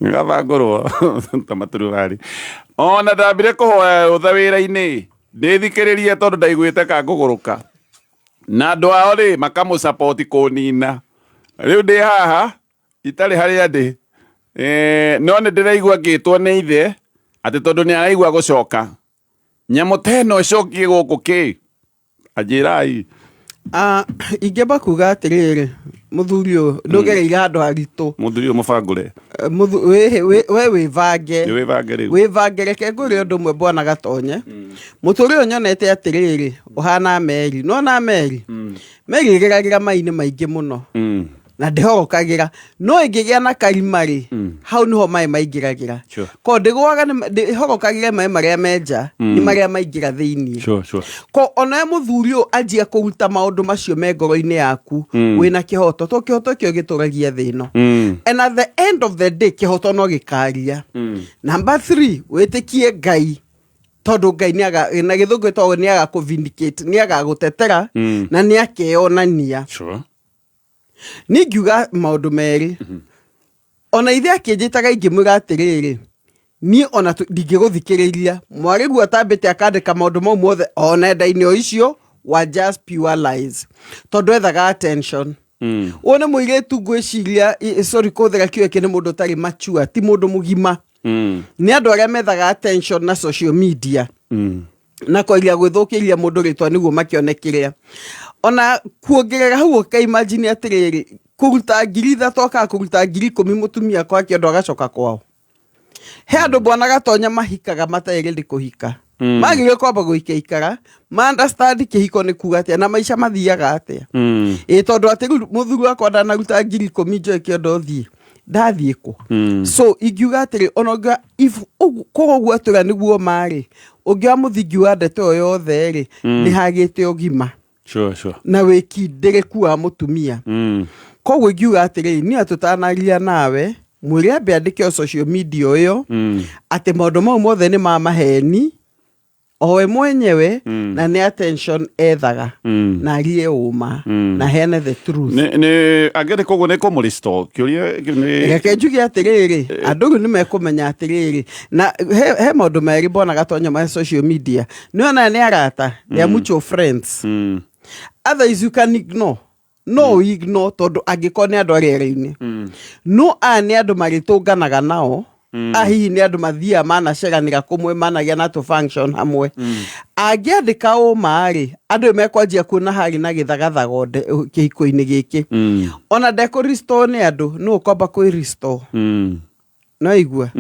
Gabangũrwo ta maturubarĩ. Ona ndambire kũhoya rũtha wĩra-inĩ ndĩthikĩrĩrie tondũ ndaiguĩte ka ngũgũrũka na andũ ao rĩ makamũsapoti kũnina rĩu ndĩ haha itarĩ harĩa ndĩ no nĩ ndĩraigua ngĩtwo nĩ ithe atĩ tondũ nĩ araigua gũcoka nyamũ ta ĩno ĩcokie gũkũ kĩ anjĩrai. Ingĩamba kuga atĩrĩrĩ mũthuri ũyũ ndũgereire handũ haritũ. Mũthuri ũyũ mũbangũre. We wĩvange. Nĩ wĩvange rĩu. Wĩvange reke ngwĩre ũndũ ũmwe bwana Gatonye. Mũtũrĩre ũyũ nyonete atĩrĩrĩ ũhana meri. Nĩwona meri? Meri ĩgeragĩra mai-inĩ maingĩ mũno. Na ndĩhorokagĩra no ĩngĩgĩa na karima rĩ hau nĩho maĩ maingĩragĩra. Ko ndĩgũaga ndĩhorokagĩre maĩ marĩa menja nĩ marĩa maingĩra thĩiniĩ. Ko onawe mũthuri ũyũ anjia kũruta maũndũ macio me ngoro-inĩ yaku wĩna kĩhoto to kĩhoto kĩo gĩtũragia thĩ ĩno. And at the end of the day kĩhoto no gĩkaria. Number 3 wĩtĩkie Ngai. Tondũ Ngai nĩaga na gĩthũngũ ĩtagwo nĩaga kũ-vindicate, nĩaga gũtetera na nĩakeyonania. Niĩ ngiuga maũndũ merĩ. Ona ithe akĩnjĩtaga ingĩmwĩra atĩrĩrĩ, niĩ ona ndingĩgũthikĩrĩria. Mwarĩguo atambĩte akandĩka maũndũ mau mothe o nenda-inĩ o icio wa just pure lies. Tondũ ethaga attention. Ũyũ nĩ mũirĩtu ngwĩciria, sorry kũhũthĩra kiugo gĩkĩ, nĩ mũndũ ũtarĩ mature, ti mũndũ mũgima. Nĩ andũ arĩa methaga attention na social media. Na kwaria gwĩthũkĩria mũndũ rĩtwa nĩguo makĩone kĩrĩa. Ona kuongerera hau ũkaimagine atĩrĩrĩ, kũruta 3,000 akaga kũruta 10,000 mũtumia kwa kĩondo agacoka kwao. He andũ bwana Gatonya mahikaga matarĩ ready kũhika. Magĩrĩirwo kwamba gũikaikara, ma understand kĩhiko nĩ kuga atĩa na maica mathiaga atĩa. Ĩ tondũ atĩ rĩu mũthuri wakwa ndanaruta 10,000 njoe kĩondo thiĩ. Ndathiĩ kũ? So ingiuga atĩrĩ, ona ũngiuga if korwo ũguo atwĩra nĩguo marĩ, ũngĩoya mũthingi wa ndeto ĩyo yothe rĩ, nĩ hagĩte ũgima. Sure. Na wĩkindĩrĩku wa mũtumia. Koguo ingiuga atĩrĩrĩ, niĩ tũtanaria nawe, mwĩre ambe andĩke o social media ĩyo, atĩ maũndũ mau mothe nĩ ma maheni, o we mwenyewe, na nĩ attention ethaga, na arie ũma, na heane the truth. Nĩ angĩrĩ koguo nĩ kũmũrestore kĩũria kĩu nĩ Reke njuge atĩrĩrĩ, andũ rĩu nĩ mekũmenya atĩrĩrĩ, na he maũndũ merĩ mbona Gatonya ma social media. Nĩ ona nĩ arata, they are mutual friends. Others you can ignore. No ignore tondũ angĩkorwo nĩ andũ arĩera-inĩ. No aya nĩ andũ marĩtũnganaga nao. A hihi nĩ andũ mathiaga manaceranĩra kũmwe, managĩa na tũ function hamwe. Angĩandĩka ũma rĩ, andũ nĩ mekwanjia kuona harĩ na gĩthagathago kĩhiko-inĩ gĩkĩ. Ona ndekũ restore nĩ andũ, nĩ ũkwamba kwĩ restore. No igua?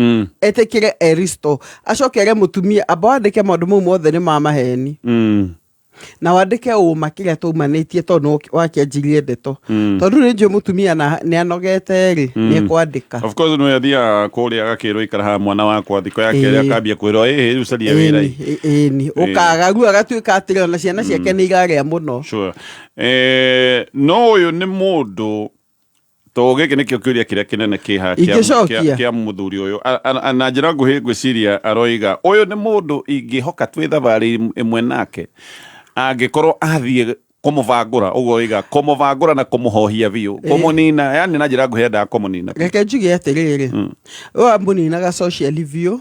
Etĩkĩre e restore. Acoke ere mũtumia amba wandĩke maũndũ mau mothe nĩ ma maheni. Na wandĩke ũma kĩrĩa taumanĩtie tondũ nĩ wakĩanjirie ndeto. Tondũ rĩu nĩ njũĩ mũtumia na nĩ anogete rĩ, nĩ ekwandĩka. Of course nĩ athiaga kũrĩa agakĩrwo ikara haha mwana wakwa thikũ ya kerĩ akambia kwĩrwo ĩhĩ rĩu caria wĩra ĩ. Ĩni, ũkaga rĩu agatuĩka atĩrĩ ona ciana ciake nĩ irarĩa mũno. Sure. No ũyũ nĩ mũndũ to gĩkĩ nĩkĩo kĩũria kĩrĩa kĩnene kĩ haha Ingĩcokia. kĩa mũthuri ũyũ. Na njĩra nguhĩ ngwĩciria aroiga ũyũ nĩ mũndũ ingĩhoka twĩ thabarĩ ĩmwe nake angĩkorwo athiĩ kũmũbangũra ũguo oiga kũmũbangũra na kũmũhohia biũ kũmũnina, yani na njĩra nguhĩ endaga kũmũnina. Reke njuge atĩrĩrĩ, ũyũ amũninaga socially biũ.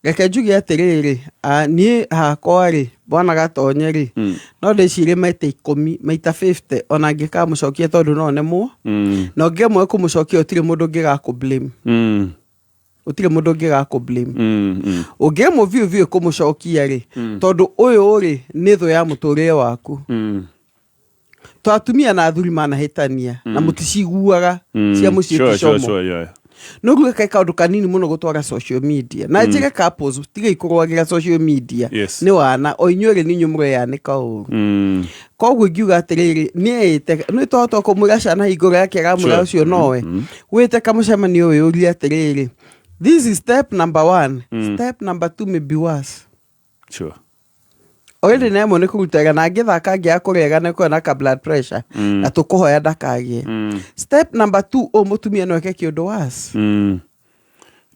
Reke njuge atĩrĩrĩ, niĩ hakwa rĩ, bwana Gatonye rĩ, no ndĩcirie maita 10, maita 50, ona angĩkamũcokia tondũ no nemwo. Na ũngĩamua kũmũcokia gũtirĩ mũndũ ũngĩgakũ blame. Gũtirĩ mũndũ ũngĩgakũ blame. Ũngĩamua biũ biũ kũmũcokia rĩ, tondũ ũyũ rĩ, nĩ thũ ya mũtũrĩre waku. To atumia na athuri manahĩtania, na mũticiguaga cia mũciĩ ti Sure, como. sure, yeah. No rĩu ĩkaĩ kaũndũ kanini mũno gũtwara social media. Na njĩre couples, tigai kũrũagĩra social media. Nĩ wana, o inyuĩ erĩ nĩ inyuĩ mũreyanĩka ũru. Koguo ingiuga atĩrĩrĩ, nĩ ĩte, nĩ tohota kũmwĩra ciana hingũro yake aramwĩra ũcio nowe. Wĩte kamũcemanio wĩyũrie atĩrĩrĩ, this is step number 1, step number 2 may be worse. Already na ĩmwe nĩ kũruta wĩra, na angĩthaka angĩaga kũrega nĩ kũgĩa na ka blood pressure. Na tũkũhoya ndakagĩe. Step number 2, ũyũ mũtumia no eke kĩũndũ worse.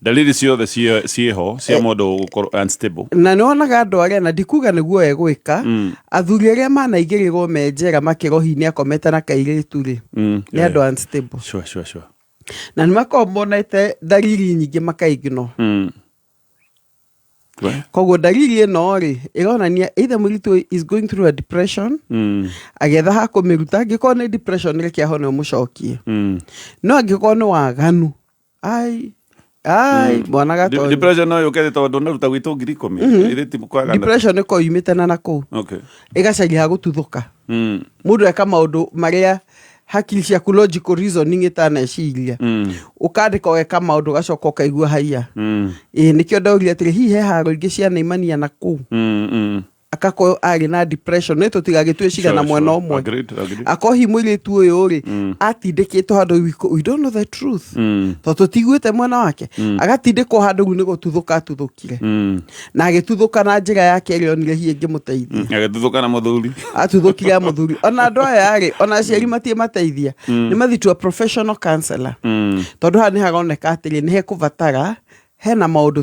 Dalili ciothe ciĩho cia mũndũ gũkorwo unstable. Na nĩ wonaga andũ arĩa, na ndikuga nĩguo egwĩka, athuri arĩa manaigĩrĩrwo me njera makĩrwo hihi nĩ akomete na kairĩtu rĩ, nĩ andũ unstable. Sure. Na nĩ makoragwo monete dalili nyingĩ makaignore. Koguo dalili ĩno rĩ, ĩronania either mũirĩtu is going through a depression, agĩetha ha kũmĩruta, angĩkorwo nĩ depression reke ahone ũmũcokie. No angĩkorwo nĩ waganu, ai, ai, mwana Gatonyo. Depression no yũke tondũ ndũnaruta gwitũ 10,000. Ĩrĩ ti kwagana. Depression ĩkoragwo yumĩte na nakũu. Ĩgacaria ha gũtuthũka. Mũndũ eka maũndũ marĩa hakiri ciaku logical reasoning ĩtaneciria. Ũkandĩka ũgeka maũndũ ũgacoka ũkaigua haiya. Ĩĩ nĩkĩo ndaũria atĩrĩ, hihi he haro ingĩ cianaimania na kũu? Akakorwo arĩ na depression, nĩ tũtigagĩtue cira na mwena ũmwe. Agreed. Akorwo hihi mũirĩtu ũyũ rĩ, atindĩkĩtwo handũ, we don't know the truth. Tondũ tũtiguĩte mwena wake. Agatindĩkwo handũ rĩu nĩ gũtuthũka atuthũkire. Na agĩtuthũka na njĩra yake ĩrĩa onire hihi ĩngĩmũteithia. Agĩtuthũka na mũthuri. Atuthũkire na mũthuri. Ona andũ aya rĩ, ona aciari matirĩ mateithia. Nĩ mathiĩ to a professional counselor. Tondũ haha nĩ haroneka atĩrĩ, nĩ hekũbatara Hena maũndũ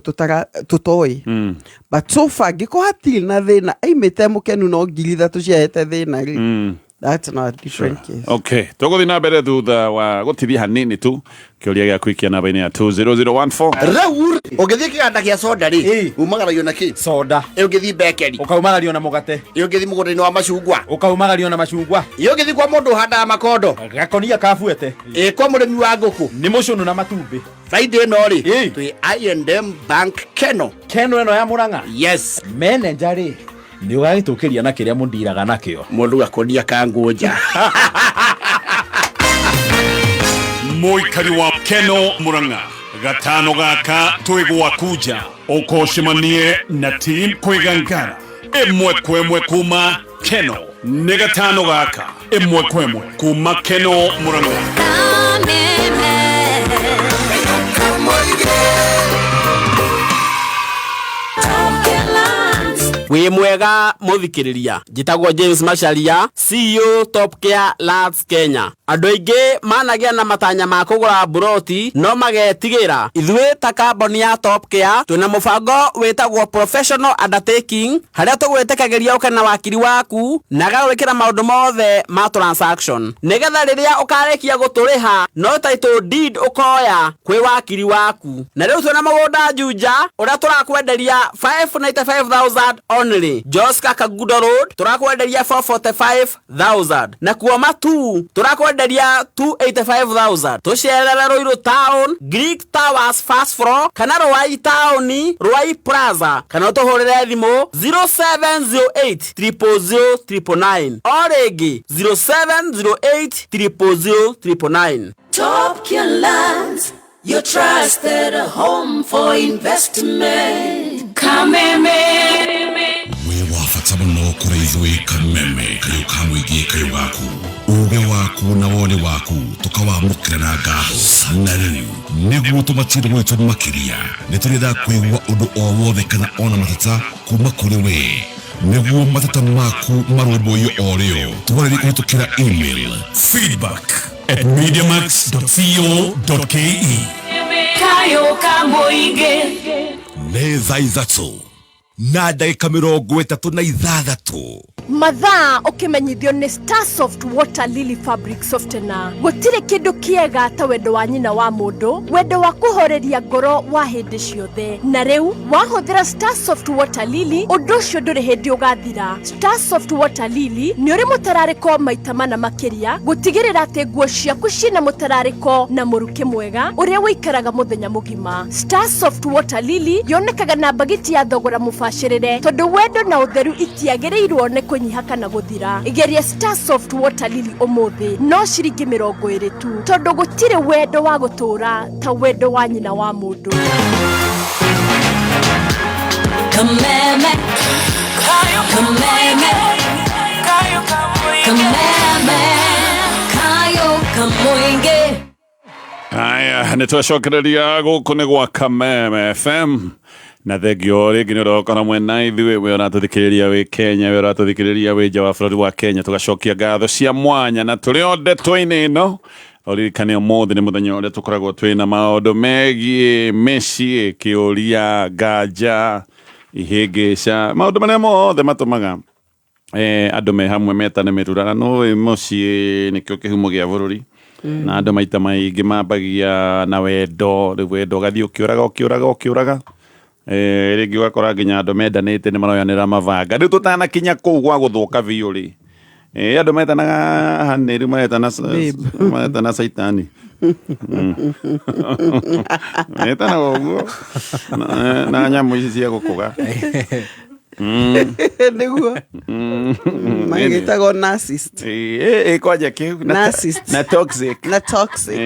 tũtoĩ, but so far ngĩkorwo hatirĩ na thĩna, aimĩte mũkenu, no 3,000 ciahete thĩna rĩ, that's not a different case. Okay, tũgũthiĩ na mbere thutha wa gũtithia hanini tu. Kĩũria gĩa kũikia namba-inĩ ya 20014. Rĩu ũngĩthiĩ kĩganda gĩa soda rĩ, umagaragio na kĩ soda? Ĩ ũngĩthiĩ bakery? Ũkaumagario na mũgate. Ĩ ũngĩthiĩ mũgũnda-inĩ wa macungwa? Ũkaumagario na macungwa. Ĩ ũngĩthiĩ kwa mũndũ ũhandaga makondo? Gakonia kabuete. Ĩ kwa mũrĩmi wa ngũkũ? Nĩ mũcũnũ na matumbĩ. Friday ĩno rĩ, twĩ I&M Bank Keno. Keno ĩno ya Mũrang'a? Yes. Manager rĩ, nĩ ũgagĩtũkĩria na kĩrĩa mũndiraga nakĩo. Mũndũ gakonia ka ngũnja. Mũikari wa Keno Murang'a, gatano gaka twĩ gwaku nja, ũkocemanie na team Kwĩgangara ĩmwe kwa ĩmwe kuma Keno. Nĩ gatano gaka ĩmwe kwa ĩmwe kuma Keno Murang'a. Kameme. Wĩ mwega mũthikĩrĩria, njĩtagwo James Macharia, CEO Top Care Lands Kenya. Andũ aingĩ managĩa na matanya ma kũgũra mburoti no magetigĩra. Ithuĩ ta kambuni ya Top Care twĩna mũbango wĩtagwo professional undertaking, harĩa tũgwĩtĩkagĩria ũke na wakiri waku na agagwĩkĩra maũndũ mothe ma transaction, nĩgetha rĩrĩa ũkarĩkia gũtũrĩha no title deed ũkoya kwĩ wakiri waku. Na rĩu twĩna mũgũnda Juja ũrĩa tũrakwenderia 595,000 only. Joska Kagudo Road tũrakwenderia 445,000, na kuo Matu tũrakwenderia 285,000. Tũcerere Ruiru Town, Greek Towers first floor, kana Ruai Town, Ruai Plaza, kana ũtũhũrĩre thimũ 0708 000 999, o rĩngĩ 0708 000 999. Top Care Lands, your trusted home for investment. Kameme. Wĩ wa bata mũno kũrĩ ithuĩ Kameme kayũ ka mũingĩ, kayũ gaku, uge waku na woni waku tũkawamũkĩra na ngatho. Na rĩu nĩguo tũmatire gwitũ makĩria, nĩ tũrĩendaga kũigua ũndũ o wothe kana ona mateta kuma kũrĩ we, nĩguo mateta maku marũmbũiyo o rĩo. Twarĩrie kũhĩtũkĩra email feedback@mediamax.co.ke. Kayo ka mũingĩ. Nĩ thaa 3:36. Mathaa ũkĩmenyithio nĩ Starsoft Water Lily Fabric Softener. Gũtirĩ kĩndũ kĩega ta wendo wa nyina wa mũndũ, wendo wa kũhoreria ngoro wa hĩndĩ ciothe. Na rĩu wahũthĩra Starsoft Water Lily, ũndũ ũcio ndũrĩ hĩndĩ ũgathira. Starsoft Water Lily nĩ ũrĩ mũtararĩko maita mana makĩria, gũtigĩrĩra atĩ nguo ciaku ciĩna mũtararĩko na mũrukĩ mwega ũrĩa ũikaraga mũthenya mũgima. Starsoft Water Lily yonekaga na mbagiti ya thogora mũbacĩrĩre, tondũ wendo na ũtheru itiagĩrĩirwo nĩ kũnyiha kana gũthira. Geria Starsoft Water Lily ũmũthĩ, no ciringi 20 tu, tondũ gũtirĩ wendo wa gũtũũra ta wendo wa nyina wa mũndũ. Kameme. Kameme. Kameme. Kayo kamoinge. Haya, nĩ twacokereria gũkũ nĩ gwa Kameme FM, na thengio rĩngĩ nĩ ũrokana mwena ithuĩ. We ũratũthikĩrĩria wĩ Kenya, we ũratũthikĩrĩria wĩ nja wa bũrũri wa Kenya, tũgacokia ngatho cia mwanya. Na tũrĩ o ndeto-inĩ ĩno, ũririkane ũmũthĩ nĩ mũthenya ũrĩa tũkoragwo twĩna maũndũ megiĩ mĩciĩ, kĩũria, nganja, ihĩngĩca, maũndũ marĩa mothe matũmaga andũ me hamwe metane mĩrura. Na nũĩ mũciĩ nĩkĩo kĩhumo gĩa bũrũri, na andũ maita maingĩ mambagia na wendo. Rĩu wendo ũgathiĩ ũkĩũraga, ũkĩũraga, ũkĩũraga, rĩngĩ ũgakora nginya andũ mendanĩte nĩ maroyanĩra mabanga. Rĩu tũtanakinya kũu gwa gũthũka biũ rĩ, andũ metanaga hanĩ, rĩu maretana caitani. Metanaga ũguo na nyamũ ici cia gũkũga. Nĩguo magĩtagwo narcissist. Kwanja kĩu Narcissist. Na toxic. Na toxic.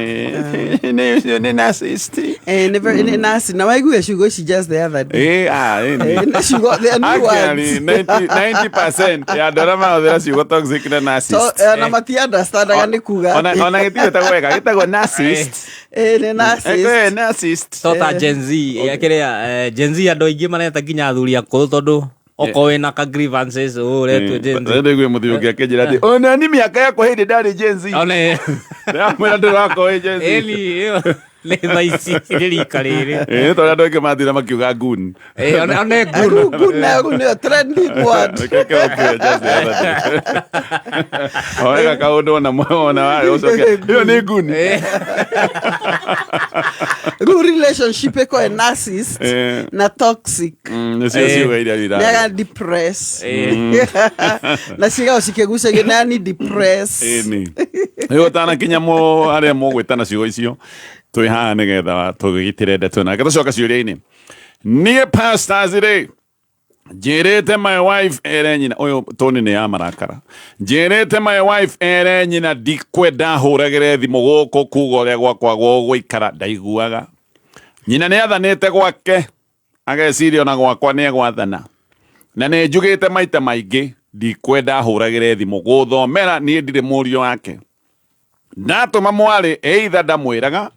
Nĩ ũcio nĩ narcissist. Nĩ very nĩ narcissist. Na waiguire ciugo ici just the other day. Nĩ. Nĩ ciugo, they are new Actually, words. 90% ya andũ arĩa marahũthĩra ciugo toxic na narcissist. So, na mati understandaga nĩ kuga atĩ. Ona gĩtigwĩtagwo wega, gĩtagwo narcissist. Nĩ narcissist. Narcissist. To ta Gen Z, kĩrĩa, Gen Z andũ aingĩ mareta nginya athuri akũrũ, tondũ okorwo wĩna ka grievances ũretwo Gen Z. Ndĩrĩgue mũthuri ũngĩ akĩnjĩra atĩ ona ni mĩaka yakwa hĩndĩ ndarĩ Gen Z. One. Ndĩramwĩra ndĩrakorwo wĩ Gen Z. Ĩni, ĩyo. Nĩ thaa ici nĩ rika rĩrĩ. Ĩĩ, tondũ andũ aingĩ mathire makiuga goon. Ĩĩ, one goon. Rĩu goon nayo rĩu nĩyo trending word. Reke kĩrokire just the other day. Wega kaũndũ ona ona wayo ũcoke ĩyo nĩ goon. Rĩu relationship ĩkorwo ĩ narcissist na toxic. Nĩcio ciugo iria Nĩ ara depress. Na cigago cikĩgucagia nĩ ani depress. Ĩni. Rĩu ũtanakinya harĩa mũgwĩtana ciugo icio twĩ haha nĩgetha tũgĩgitĩre ndeto ĩno. Reke tũcoke ciũria-inĩ. Niĩ pastors rĩ njĩrĩte my wife ere nyina ũyũ Tony nĩ ya marakara njĩrĩte my wife ere nyina ndikwenda hũragĩre thimũ gũkũ kuga ũrĩa gwakwa gũgũikara ndaiguaga nyina nĩ athanĩte gwake ageciria ona gwakwa nĩ egwathana na nĩ njugĩte maita maingĩ ndikwenda hũragĩre thimũ gũthomera niĩ ndirĩ mũriũ wake ndatũma mwarĩ either ndamwĩraga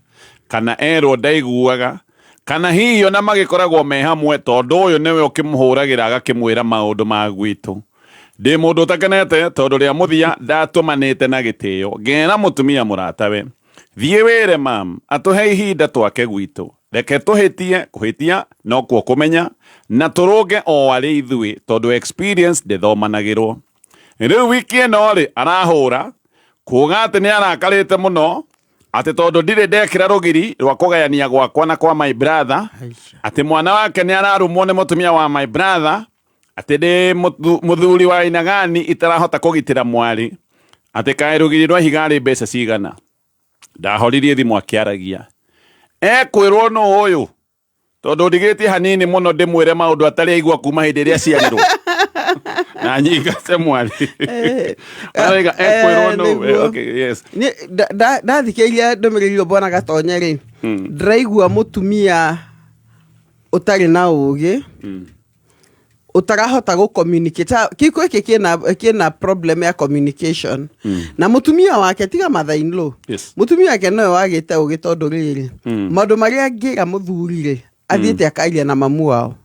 kana erwo ndaiguaga kana hihi ona magĩkoragwo me hamwe tondũ ũyũ nĩwe ũkĩmũhũragĩra agakĩmwĩra maũndũ ma gwitũ ndĩ mũndũ ũtakenete tondũ rĩa mũthia ndatũmanĩte na gĩtĩo ngera mũtumia mũratawe thiĩ wĩre mam atũhe ihinda twake gwitũ reke tũhĩtie kũhĩtia nokuo kũmenya na tũrũnge o arĩ ithuĩ tondũ experience ndĩthomanagĩrwo rĩu wiki ĩno rĩ arahũra kuga atĩ nĩ arakarĩte mũno atĩ tondũ ndirĩ ndekĩra rũgiri rwa kũgayania gwakwa na kwa my brother atĩ mwana wake nĩ ararumwo nĩ mũtumia wa my brother atĩ ndĩ mũthuri wa inagani itarahota kũgitĩra mwarĩ atĩ kaĩ rũgiri rwa ihiga rĩ mbeca cigana ndahoririe thimũ akĩaragia ekwĩrwo nũ ũyũ tondũ ndigĩtie hanini mũno ndĩmwĩre maũndũ atarĩ aigua kuma hĩndĩ ĩrĩa aciarirwo na nyingate mwarĩ Arauga ekwĩrwo nũ okay yes Ndathikĩrĩria ndũmĩrĩri ĩyo bwana Gatonye rĩ ndĩraigua mũtumia ũtarĩ na ũgĩ ũtarahota gũ communicate kĩhiko gĩkĩ kĩna problem ya communication na mũtumia wake tiga mother in law mũtumia wake nowe wagĩte ũgĩ tondũ rĩrĩ maũndũ marĩa angĩra mũthuri rĩ athiĩte akaria na mamu wao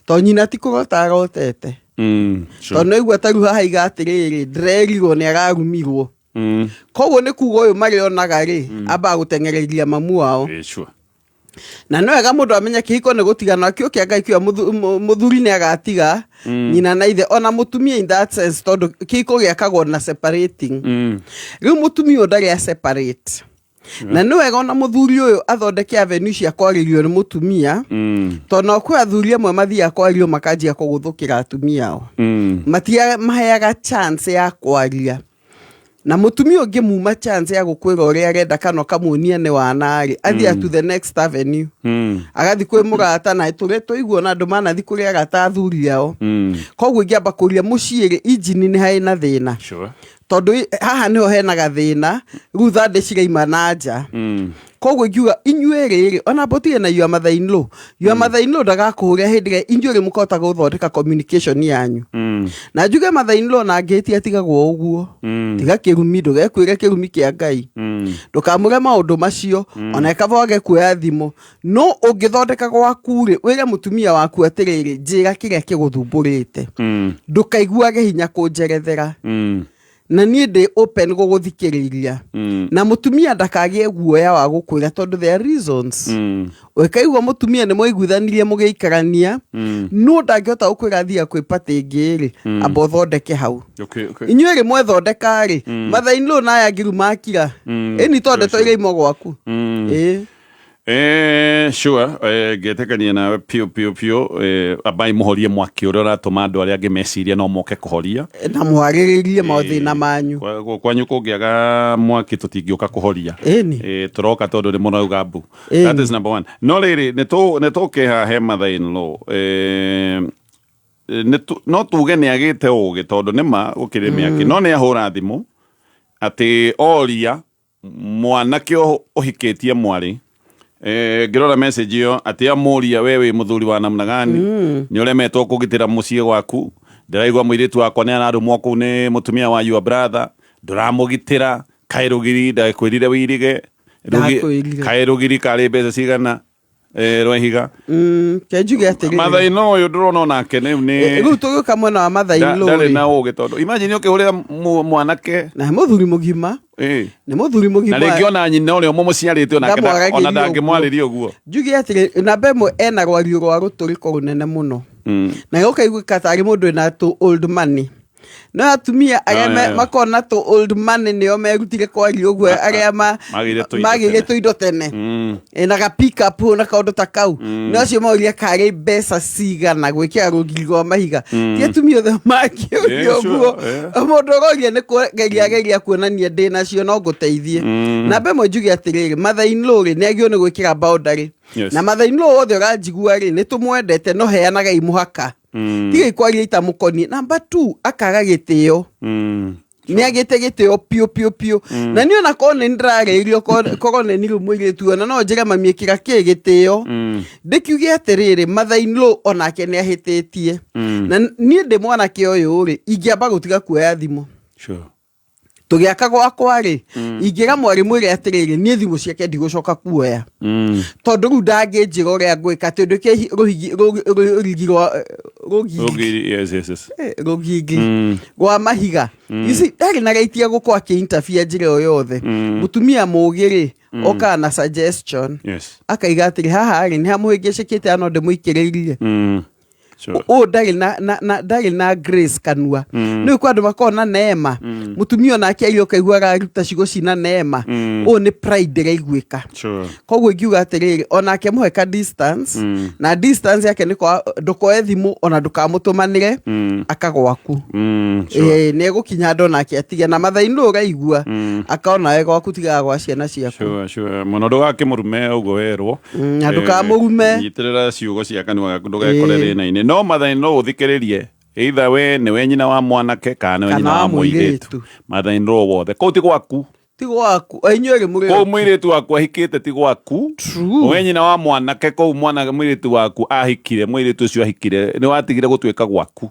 tondũ nyina ti kũrota arotete tondũ nĩaigua ta rĩu haha aiga atĩrĩrĩ ndĩrerirwo nĩ ararumirwo koguo nĩ kuga ũyũ marĩonaga rĩ ambaga gũteng'ereria mamu wao na nĩ wega mũndũ amenye kĩhiko nĩ gũtigana kĩo kĩa Ngai kiuga mũthuri nĩ agatiga nyina na ithe ona mũtumia in that sense tondũ kĩhiko gĩakagwo na separating rĩu mũtumia ũyũ ndarĩ a separate na nĩ wega ona mũthuri ũyũ athondeke avenue cia kwarĩrio nĩ mũtumia tondũ no kwĩ athuri amwe mathiaga kwario makanjia kũgũthũkĩra atumia ao matimaheaga chance ya kwaria na mũtumia ũngĩ muma chance ya gũkwĩra ũrĩa arenda kana ũkamuonia nĩ wana rĩ athiaga to the next avenue agathiĩ kwĩ mũrata na tũrĩa twaigua ona andũ manathiĩ kũrĩ arata athuri ao koguo ingĩamba kũria mũciĩ rĩ injini nĩ harĩ na thĩna tondũ haha nĩho hena gathĩna rĩu thandĩ ciraima na nja koguo ingiuga inyuĩ rĩrĩ ona mbũtige na your mother in law your mother in law ndagakũhũrĩra hĩndĩ ĩrĩa inyuĩ rĩ mũkahota gũthondeka communication yanyu na njuge mother in law na angĩhĩtia atigagwo ũguo tiga kĩrumi ndũgekwĩre kĩrumi kĩa Ngai ndũkamũre maũndũ macio ona ĩkaba wage kuoya thimũ no ũngĩthondeka gwaku rĩ wĩre mũtumia waku atĩrĩrĩ njĩra kĩrĩa kĩgũthumbũrĩte ndũkaiguage hinya kũnjerethera na niĩ ndĩ open gũgũthikĩrĩria na mũtumia ndakagĩe guoya wa gũkwĩra tondũ there are reasons ũkaigua mũtumia nĩ mwaiguithanirie mũgĩikarania no ndangĩhota gũkwĩra thiaga kwĩ party ĩngĩ rĩ amba ũthondeke hau inyuĩ rĩ mwethondeka rĩ mother in law na aya angĩ rĩu makira ĩni to ndeto iraima gwaku ĩĩ Sure, ngetĩkania nawe piũ piũ piũ ambai mũhorie mwaki ũrĩa ũratũma andũ arĩa angĩ mecirie no moke kũhoria na mwarĩrĩrie mathĩna manyu kwanyu kũngĩaga mwaki tũtingĩũka kũhoria ĩni tũroka tondũ nĩ mũrauga mbu that is number one no rĩrĩ nĩ tũkĩha he mother in law no tuge nĩ agĩte ũgĩ tondũ nĩ ma gũkĩrĩ mĩaki no nĩ ahũra thimũ atĩ oria mwanake ũhikĩtie mwarĩ ngĩrora message ĩyo atĩ amũria we wĩ mũthuri wa namna gani nĩ ũremetwo kũgitĩra mũciĩ waku ndĩraigua mũirĩtu wakwa nĩ ararũmwo kũu nĩ mũtumia wa your brother ndũramũgitĩra kaĩ rũgiri ndakwĩrire wĩirige Ndakwĩrire. Kaĩ rũgiri karĩ mbeca cigana Rwa ihiga. Ke njuge atĩrĩrĩ. Mathai no ũyũ ndĩrona onake rĩu nĩ Rĩu tũgĩũka mwena wa Mathai ndarĩ Law na rĩ. ũgĩ tondũ imagine ũkĩhũrĩra mwanake na mũthuri mũgima. Nĩ mũthuri Na mũgima. rĩngĩ ona nyina ũrĩa ũmũmũciarĩte onake Ndamwaragĩria ona ũguo. ndangĩmwarĩria ũguo. Njuge atĩrĩ, namba ĩmwe ena rwario rwa rũtũrĩko rũnene mũno. Na gũkaiguĩka tarĩ mũndũ wĩna tũ old money. No atumia arĩa makoragwo na tũ old money nĩo merutire kwaria ũguo, arĩa Magĩire tũindo magĩire tene. tũindo tene. Na ga pick up na kaũndũ ta kau. No acio mauria karĩ mbeca cigana gwĩkĩra rũgiri rwa mahiga. Ti atumia othe mangĩũria ũguo. Mũndũ ũroria nĩ kũgeria geria kuonania ndĩ nacio no ngũteithie. Namba ĩmwe njuge atĩrĩrĩ, mother in law rĩ, nĩ agĩrĩirwo nĩ gwĩkĩra boundary. Na mother in law wothe ũranjigua rĩ, nĩ tũmwendete no heanagai mũhaka. Tigai kwaria itamũkoniĩ. Namba 2, akaga gĩtĩo. Nĩ agĩte gĩtĩo piũ piũ piũ. Na niĩ ona korwo nĩ ndĩrarĩirio, korwo nĩ niĩ rĩu mũirĩtu ona no njĩre mami ĩkĩra kĩ gĩtĩo. Ndĩkiuge atĩrĩrĩ, mother in law onake nĩ ahĩtĩtie. Na niĩ ndĩ mwanake ũyũ rĩ, ingĩamba gũtiga kuoya thimũ. Tũgĩaka gwakwa rĩ, ingĩra mwarĩ mwĩre atĩrĩrĩ, niĩ thimũ ciake ndigũcoka kuoya. Tondũ rĩu ndangĩnjĩra ũrĩa ngwĩka, tondũ kĩ rũgiri rwa rũgiri. Rũgiri, yes, yes, yes. Rũgiri rwa mahiga. You see, ndarĩ na right ya gũkorwo akĩ-interfere njĩra ĩyo yothe. Mũtumia mũũgĩ rĩ, okaga na suggestion. Akaiga atĩrĩ, haha rĩ, nĩ hamũhĩngĩcĩkĩte ano ndĩmũikĩrĩirie. Ũũ ndarĩ na, na, na, ndarĩ na grace kanua. Nĩ kwa andũ makoragwo na neema. Mũtumia onake aria ũkaigua araruta ciugo cina neema. Ũũ nĩ pride ĩraiguĩka. Koguo ingiuga atĩrĩrĩ, onake mũhe ka distance. Na distance yake nĩ kwa ndũkoe thimũ ona ndũkamũtũmanĩre, akagwaku. Nĩ egũkinya handũ onake atige. Na mathainĩ ũraigua, akaona we gwaku tigaga gwa ciana ciaku. Sure, sure. Mũno ndũgakĩmũrume ũguo werwo. Na ndũkamũrume. Nyitĩrĩra ciugo cia kanua gaku ndũgekore thĩna-inĩ. No mathainĩ no ũthikĩrĩrie, either we nĩwe nyina wa mwanake kana nĩwe nyina wa mũirĩtu. Mathainĩ no wothe. Kũu ti gwaku. Ti gwaku. Inyuĩ erĩ mũrĩ Kũu mũirĩtu waku ahikĩte ti gwaku. We nyina wa mwanake kũu mwana mũirĩtu waku ahikire, mũirĩtu ũcio ahikire, nĩ watigire gũtuĩka gwaku.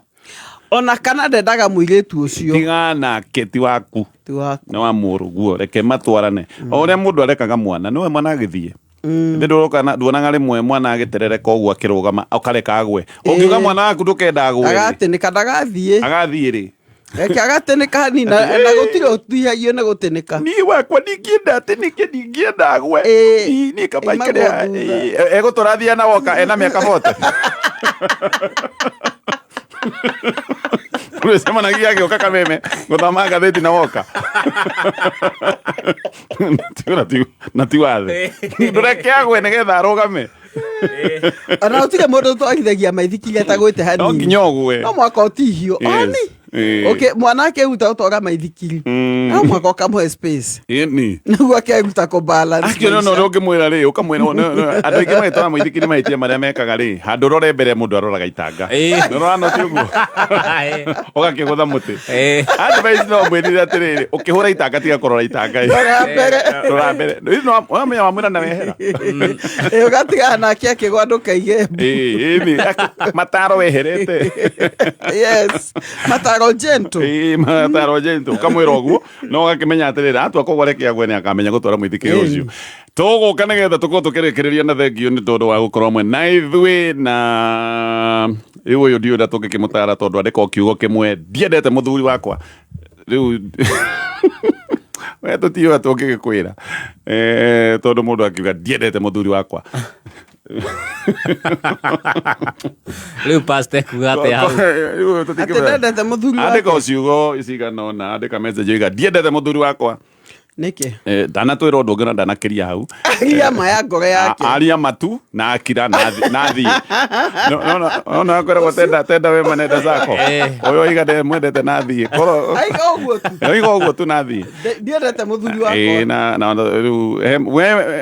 Ona kana ndendaga mũirĩtu ũcio. Tiga nake ti waku. Ti waku. Nĩ wa mũrũguo, reke matwarane. O ũrĩa mũndũ arekaga mwana, nĩwe mwana agĩthiĩ. Ndĩ nduonaga rĩmwe mwana agĩterereka ũguo akĩrũgama ũkareka agwe. Ũngiuga mwana waku ndũkenda agwe rĩ. Agatĩnĩka ndagathiĩ. Agathiĩ rĩ. Reke agatĩnĩka hanini na gũtirĩ ũtihagio nĩ gũtĩnĩka. Niĩ wakwa ndingĩenda atĩnĩke, ndingĩenda agwe. Niĩ kaba Imagwo ikare, thutha. Egũtũra athiĩ na woka ena mĩaka 40. Ũrĩcemanagia agĩũka Kameme gũthoma ngathĩti na woka. Na ti wathe. Ndũreke agwe nĩgetha arũgame. Ona gũtirĩ mũndũ ũtwarithagia maithikiri atagwĩte hanini. No nginya ũgwe. No mwaka ũtihio. Oni. Okay, mwana akeruta gũtwara maithikiri. No mwaka ũkamũhe space. Ĩni. Nĩguo akeruta kũ balance. Akĩona na ũrĩa ũngĩmwĩra rĩ, ũkamwĩra andũ aingĩ magĩtwara mũithikiri mahĩtia marĩa mekaga rĩ, handũ ũrore mbere mũndũ aroraga itanga. Nĩũrona no ti ũguo? Ũgakĩgũtha mũtĩ. Advice no mwĩrire atĩrĩrĩ, ũkĩhũra itanga tiga kũrora itanga. Rora mbere. Rora mbere. Rĩu no wamenya wamwĩra na wehera. Ũgatigana nake akĩgwa ndũkaige. Ĩni, mataro weherete. Yes. Mataro gentle. Mataro gentle. Ũkamwĩra ũguo, no ũgakĩmenya atĩrĩrĩ, atua kũgwa reke agwe nĩ akamenya gũtwara mũithikiri ũcio. Tũgũka nĩgetha tũkorwo tũkĩrĩkĩrĩria na thengio nĩ tondũ wa gũkorwo hamwe na ithuĩ na rĩu ũyũ ndiũĩ ũrĩa tũngĩkĩmũtara tondũ andĩka o kiugo kĩmwe, ndiendete mũthuri wakwa. Rĩu we tũtiũĩ ũrĩa tũngĩgĩkwĩra. Tondũ mũndũ akiuga ndiendete mũthuri wakwa. Rĩu pastor ekuga atĩa hau? Rĩu tũtingĩmwĩra. Atĩ ndendete mũthuri wake. Andĩka o ciugo cigana ũna, andĩka message oiga ndiendete mũthuri wakwa. Nĩkĩ? Ndanatwĩra ũndũ ũngĩ na ndanakĩria hau. Aria ma ya ngoro yake. Aria matu na akira na thiĩ. No, no, akwĩragwo tenda wema nenda zako. Ũyũ oiga ndemwendete na thiĩ. Korwo Aiga ũguo tu. Oiga ũguo tu na thiĩ. Ndiendete mũthuri wakwa. Na rĩu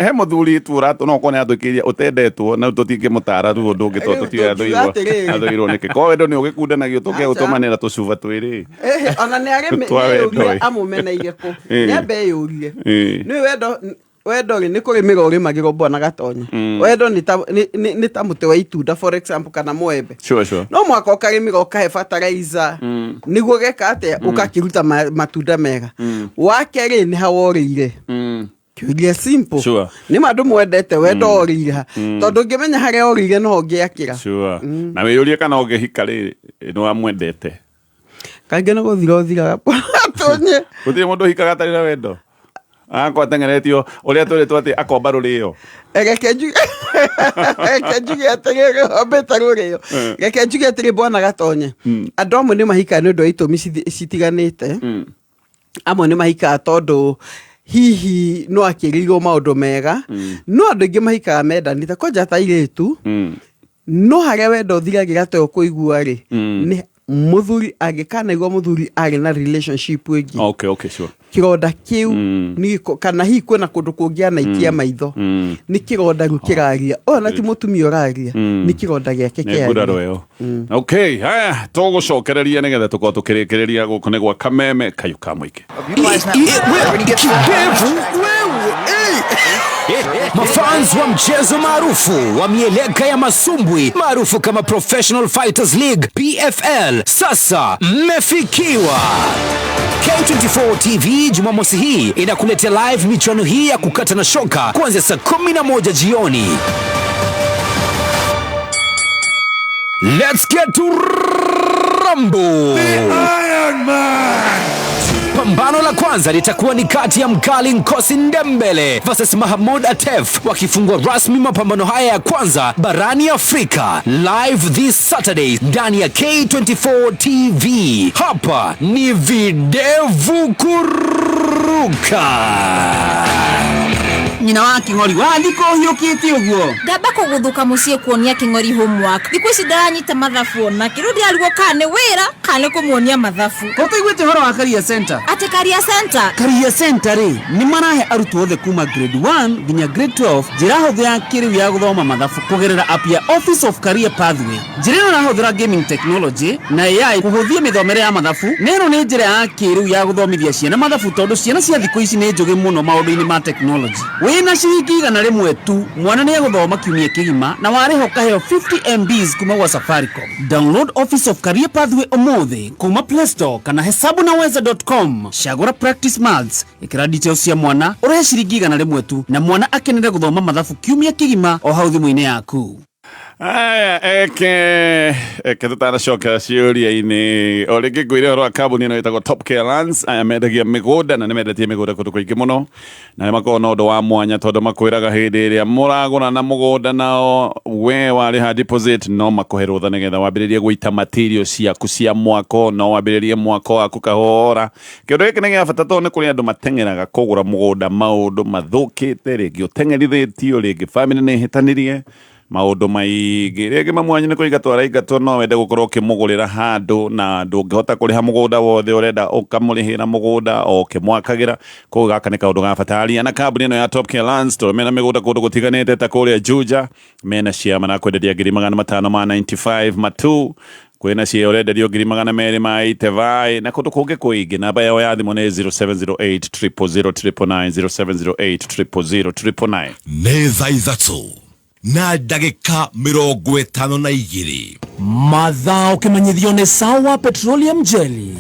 he mũthuri tu no ũkorwo nĩ atwĩkĩire ũtendetwo na rĩu tũtingĩmũtara rĩu ũndũ ũngĩ tondũ Rĩu tũtiũĩ tũngiuga atĩrĩrĩ. athũirwo nĩkĩ. Korwo wendo nĩ ũgĩkundanagio tũngĩgũtũmanĩra tũcuba twĩrĩ. Ona nĩ arĩ Twa wendo, nĩeyũrie amũmeneire kũ. Nĩ ambe eyũrie. Nĩ wendo, wendo rĩ, nĩ kũrĩmĩra ũrĩmagĩrwo bwana Gatonye. Wendo nĩ ta mũtĩ wa itunda for example kana mwembe. Sure, sure. No mwaka ũkarĩmĩra ũkahe fertilizer. Nĩguo geka atĩa, ũgakĩruta matunda mega. Wa kerĩ nĩ ha worĩire. Kĩũria simple. Sure. Nĩ ma ndũmwendete wendo orĩire ha? Tondũ ũngĩmenya harĩa orĩire no ũngĩakĩra. Sure. Na wĩyũrie kana ũngĩhika rĩ, nĩ wamwendete. Kaingĩ nĩ gũthira ũthiraga Gatonye. Gũtirĩ mũndũ ũhikaga atarĩ na wendo. Agakorwo ateng'eretio ũrĩa twĩrĩtwo atĩ akomba rũrĩo. Reke njuge reke njuge atĩrĩrĩ hombĩte rũrĩo. Reke njuge atĩrĩ bwana Gatonye. Andũ amwe nĩ mahikaga nĩ ũndũ wa itũmi citiganĩte. Amwe nĩ mahikaga tondũ hihi no akĩrĩirwo maũndũ mega. No andũ aingĩ mahikaga mendanĩte kwanja ta airĩtu. No harĩa wendo ũthiragĩra ta ũkũigua rĩ, nĩ mũthuri angĩkanaigua mũthuri arĩ na relationship ĩngĩ. Okay, sure. Kĩronda kĩu nĩ kana hihi kwĩna kũndũ kũngĩ anaikia maitho. Nĩ kĩronda rĩu kĩraria. Ũyũ na ti mũtumia ũraria. Nĩ kĩronda gĩake Nĩ nguraro kĩaria. ĩyo. Okay, haya tũgũcokereria nĩgetha tũkorwo tũkĩrĩkĩrĩria gũkũ nĩ gwa Kameme kayũ ka mũingĩ. Kidevu wewe Mafans wa mchezo maarufu wa mieleka ya masumbwi maarufu kama Professional Fighters League PFL sasa mmefikiwa. K24 TV Jumamosi hii inakuletea live michuano hii ya kukata na shoka kuanzia saa 11 jioni. Let's get to rumble. The Iron Man. Pambano la kwanza litakuwa ni kati ya mkali Nkosi Ndembele versus Mahamud Atef wakifungua rasmi mapambano haya ya kwanza barani Afrika live this Saturday ndani ya K24 TV. Hapa ni videvu kuruka. Nyina wa King'ori wathiĩ kũhiũkĩte ũguo. Ngamba kũgũthũka mũciĩ kuonia King'ori homework. Thikũ ici ndaranyita mathabu onake. Rĩu ndĩrarigwo kana nĩ wĩra kana nĩ kũmuonia mathabu. Ko ũtaiguĩte ũhoro wa Career Center? Atĩ Career Center? Career Center rĩ, nĩ marahe arutwo othe kuma grade 1 nginya grade 12 njĩra hũthũ ya kĩrĩu ya gũthoma mathabu kũgerera app ya Office of Career Pathway. Njĩra ĩno ĩrahũthĩra gaming technology na AI kũhũthia mĩthomere ya mathabu, na ĩno nĩ njĩra ya kĩrĩu ya gũthomithia ciana mathabu tondũ ciana cia thikũ ici nĩ njũgĩ mũno maũndũ-inĩ ma technology. Wĩna ciringi 100 tu, mwana nĩ egũthoma kiumia kĩgima na warĩha ũkaheo 50 MBs kuma gwa Safaricom. Download Office of Career Pathway ũmũthĩ kuma Play Store kana hesabunaweza.com. Cagũra practice maths, ĩkĩra details cia mwana, ũrĩhe ciringi 100 tu na mwana akenere gũthoma mathabu kiumia kĩgima o hau thimũ-inĩ yaku. Aya, eke tũtanacokera ciũria-inĩ o rĩngĩ ngwĩre ũhoro wa kambuni ĩno ĩtagwo Top Care Lands. Aya mendagia mĩgũnda na nĩ mendetie mĩgũnda kũndũ kũingĩ mũno, na nĩ makoragwo na ũndũ wa mwanya tondũ makwĩraga hĩndĩ ĩrĩa mũragũra na mũgũnda nao we warĩha deposit no makũhe rũtha nĩgetha wambĩrĩrie gũita material ciaku cia mwako, no wambĩrĩrie mwako waku kahora. Kĩũndũ gĩkĩ nĩ gĩa bata tondũ nĩ kũrĩ andũ mateng'eraga kũgũra mũgũnda maũndũ mathũkĩte, rĩngĩ ũteng'erithĩtio, rĩngĩ bamĩrĩ nĩ ĩhĩtanĩrie maũndũ maingĩ, rĩngĩ mamu wanyu nĩ kũingatwo araingatwo, no wende gũkorwo ũkĩmũgũrĩra handũ na ndũngĩhota kũrĩha mũgũnda wothe, ũrenda ũkamũrĩhĩra mũgũnda o ũkĩmwakagĩra. Koguo gaka nĩ kaũndũ ga bata. Aria na kambuni ĩno ya Top Care Lands tondũ mena mĩgũnda kũndũ gũtiganĩte ta kũrĩa Juja, mena cia marakwenderia ngiri magana matano ma 95 matu, kwĩna cia ũrenderio ngiri magana merĩ ma 85 na kũndũ kũngĩ kũingĩ. Namba yao ya thimũ nĩ 0708 000 999, 0708 000 999. Nĩ thaa ithatũ na ndagĩka mĩrongo ĩtano na igĩrĩ. Mathaa ũkĩmenyithio nĩ Sawa Petroleum Jelly.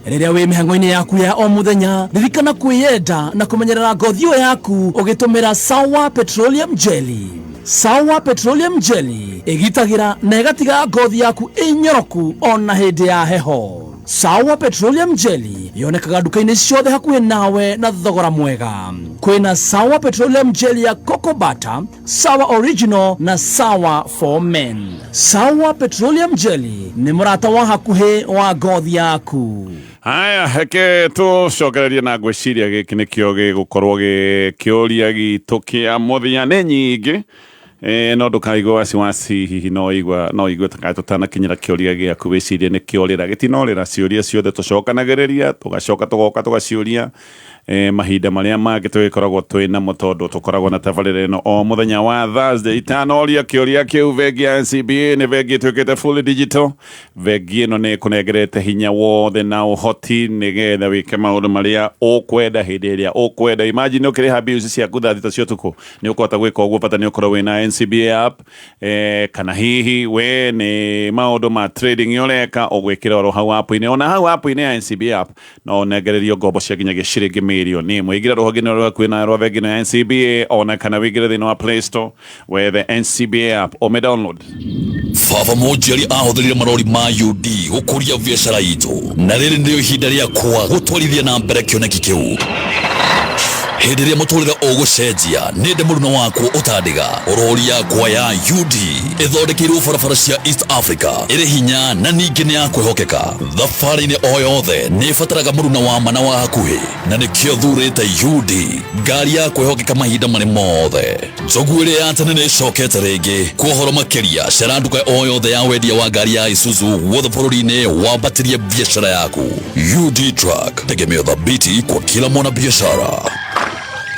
Rĩrĩa wĩ mĩhang'o-inĩ yaku ya o mũthenya, ririkana kwĩyenda na kũmenyerera ngothi ĩyo yaku ũgĩtũmĩra Sawa Petroleum Jelly. Sawa Petroleum Jelly ĩgitagĩra na ĩgatiga ngothi yaku ĩnyoroku ona hĩndĩ ya heho. Sawa Petroleum Jelly yonekaga nduka-inĩ ciothe hakuhĩ nawe na thogora mwega. Kwĩna Sawa Petroleum Jelly ya Coco Butter, Sawa Original na Sawa for Men. Sawa Petroleum Jelly nĩ mũrata wa hakuhĩ wa ngothi yaku. Haya, reke tũcokererie na ngwĩciria gĩkĩ nĩkĩo gĩgũkorwo gĩkĩũria gitũ kĩa mũthia. Nĩ nyingĩ no ndũkaigua wasiwasi, hihi no igue ta tũtanakinyĩra kĩũria gĩaku wĩcirie nĩ kĩorĩra. Gĩtinorĩra, ciũria ciothe tũcokanagĩrĩria, tũgacoka tũgoka tũgaciũria mahinda marĩa mangĩ tũgĩkoragwo twĩ namo tondũ tũkoragwo na tabarĩra ĩno o mũthenya wa Thursday. Itanoria kĩũria kĩu, bengi ya NCBA nĩ bengi ĩtuĩkĩte fully digital. Bengi ĩno nĩ ĩkũnengerete hinya wothe na ũhoti nĩgetha wĩke maũndũ marĩa ũkwenda hĩndĩ ĩrĩa ũkwenda. Imagine ũkĩrĩha bills ciaku thaa thita cia ũtukũ, nĩ ũkũhota gwĩka ũguo, bata nĩ ũkorwo wĩna NCBA app, kana hihi we nĩ maũndũ ma trading ũreka ũgwĩkĩra oro hau app-inĩ. Ona hau app-inĩ ya NCBA app no ũnengererio ngombo cia nginyagia ciringi mirioni ĩmwe. Ingĩra rũhonge-inĩ rwa hakuhĩ na rwa bengi ĩno ya NCBA ona kana wĩingĩre thĩinĩ wa Play Store wethe NCBA app ũmĩ download. Baba Mũnjeri ahũthĩrire marori ma UD gũkũria biacara itũ na rĩrĩ nĩrĩo ihinda rĩakwa gũtwarithia na mbere kĩoneki kĩu. Hĩndĩ ĩrĩa mũtũrĩre ũgũcenjia nĩ ndĩ mũruna wakwo ũtandĩga. Rori yakwa ya UD ĩthondekeirwo barabara cia East Africa, ĩrĩ hinya na ningĩ nĩ ya kwĩhokeka. Thabarĩ-inĩ o yothe nĩ ĩbataraga mũruna wa ma na wa hakuhĩ, na nĩkĩo thurĩte UD, ngari ya kwĩhokeka mahinda marĩ mothe. Njogu ĩrĩa ya tene nĩ ĩcokete rĩngĩ. Kwa ũhoro makĩria cera nduka o yothe ya wendia wa ngari ya Isuzu guothe bũrũri-inĩ, wambatĩrie biacara yaku. UD Truck, tegemeo thabiti kwa kila mwanabiashara.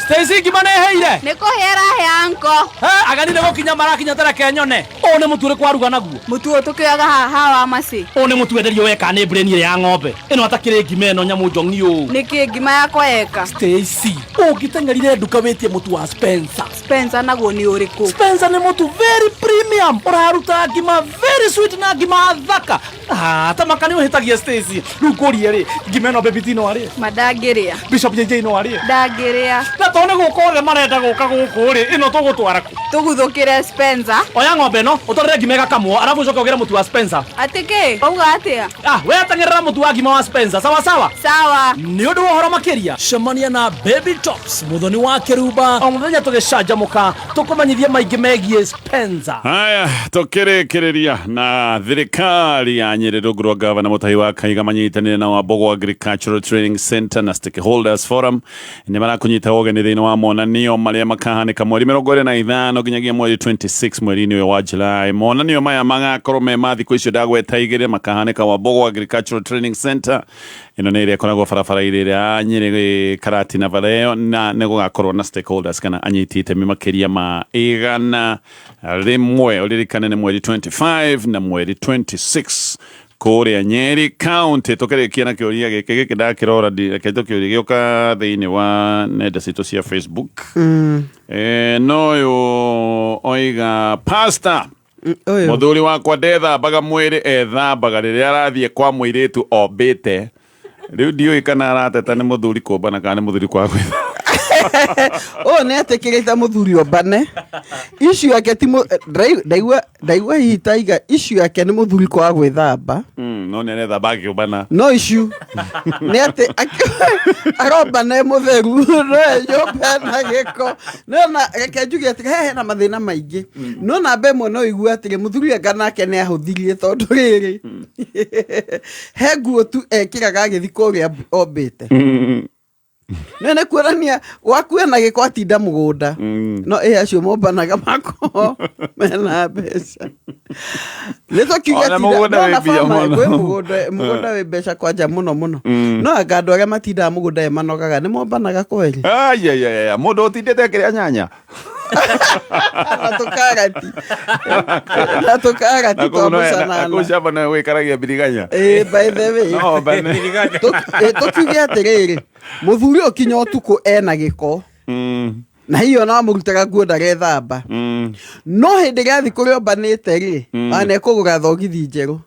Stacy ngima nĩ ĩhĩire. Nĩ kũhĩa ĩrahĩa anko. Ageni nĩ gũkinya marakinya tareke nyone. Ũũ nĩ mũtu ũrĩkũ waruga naguo? Mũtu ũyũ tũkĩoyaga haha wa macĩ. Ũũ nĩ mũtu wenderio weka nĩ brain ĩrĩa ya ng'ombe. Ĩno atakĩrĩ ngima ĩno nyamũ njong'i ũũ. Nĩkĩ ngima yakwa yeka? Stacy, ũngĩteng'erire nduka wĩtie mũtu wa Spencer. Spencer naguo nĩ ũrĩkũ? Spencer nĩ mũtu very premium, ũraruta ngima very sweet na ngima thaka. Ah, ta maka nĩ ũhĩtagia Stacy. Rĩu ngũrie rĩ, ngima ĩno Baby T no arĩe? Ma ndangĩrĩa. Bishop JJ no arĩe? Ndangĩrĩa. Na tondũ nĩ gũka othe marenda gũka gũkũ rĩ, ĩno tũgũtwara kũ? Tũguthũkĩre Spencer. Oya ng'ombe ĩno, ũtwarĩre ngima ĩgakamwo, arabu ũcoke ũgĩre mũtu wa Spencer. Atĩ kĩ? Wauga atĩa? Ah, we teng'erera mũtu wa ngima wa Spencer, sawa sawa? Sawa. Nĩ ũndũ wa ũhoro makĩria, cemania na Baby Tops, mũthoni wa kĩrumba, o mũthenya tũgĩcanjamũka, tũkũmenyithie maingĩ megiĩ Spencer. Haya, tũkĩrĩkĩrĩria na thirikari ya Nyĩrĩ rungu rwa gavana Mutahi wa Kaiga manyitanĩire na Wambogo Agricultural Training Center na Stakeholders Forum nĩ marakũnyita ũgeni thĩinĩ wa monanio marĩa makahanĩka mweri 25 nginyagia mweri 26 mweri-inĩ ũyũ wa July. Monanio maya magakorwo me ma thikũ icio ndagweta igĩrĩ, makahanĩka Wambogo Agricultural Training Center ĩno nĩ ĩrĩa ĩkoragwo barabara-inĩ ĩrĩa ya Nyĩrĩ Karatina bara ĩyo, na nĩ gũgakorwo na stakeholders kana anyiti itemi makĩria ma 100. Ũririkane nĩ mweri 25 na mweri 26 kũrĩa Nyeri County. Tũkĩrĩkia na kĩũria gĩkĩ gĩkĩ ndakĩrora, reke tũkĩũria gĩũka thĩinĩ wa nenda citũ cia Facebook. No ũyũ oiga pastor, Ũyũ. Mũthuri wakwa ndethambaga mwĩrĩ, ethambaga rĩrĩa arathiĩ kwa mũirĩtu ombĩte. Rĩu ndiũĩ kana arateta nĩ mũthuri kũmbana kana nĩ mũthuri kwaga gwĩthamba. Ũyũ nĩ etĩkĩrĩte mũthuri ombane. Issue yake ti ndaigua ndaigua hihi taiga issue yake nĩ mũthuri kwaga gwĩthamba. No nĩ arethamba akĩũmbana. No issue nĩ atĩ arombana e mũtheru no enyũmba na gĩko. No na reke njuge atĩ hena mathĩna maingĩ. No namba ĩmwe no igue atĩrĩ mũthuri anga nake nĩ ahũthirie tondũ rĩrĩ he nguo tu ekĩraga agĩthiĩ kũrĩa ombĩte. No nĩ kuonania gwaku ena gĩko atinda mũgũnda. No ĩ acio mombanaga mako mena mbeca. Nĩ tũkiuge Ona atinda- mũgũnda no wĩ na mbia farmer, mũno. kwĩ mũgũnda wĩ mbeca kwanja mũno mũno. No anga andũ arĩa matindaga mũgũnda ĩ manogaga nĩ mombanaga kweri. Ai, ai, ai, ai, mũndũ ũtindĩte akĩrĩa nyanya. Na tũkarati. Na tũkarati twa mũcanana. Kũu camba nayo wĩkaragia mbiriganya. Ĩ, by the way. No ombane. Tũkiuge atĩrĩrĩ, mũthuri ũyũ kinya ũtukũ ena gĩko. Na hiyo no amũrutaga nguo ndarethamba. No hĩndĩ ĩrĩa athiĩ kũrĩa ombanĩte rĩ, ona ekũgũra thogithi njerũ.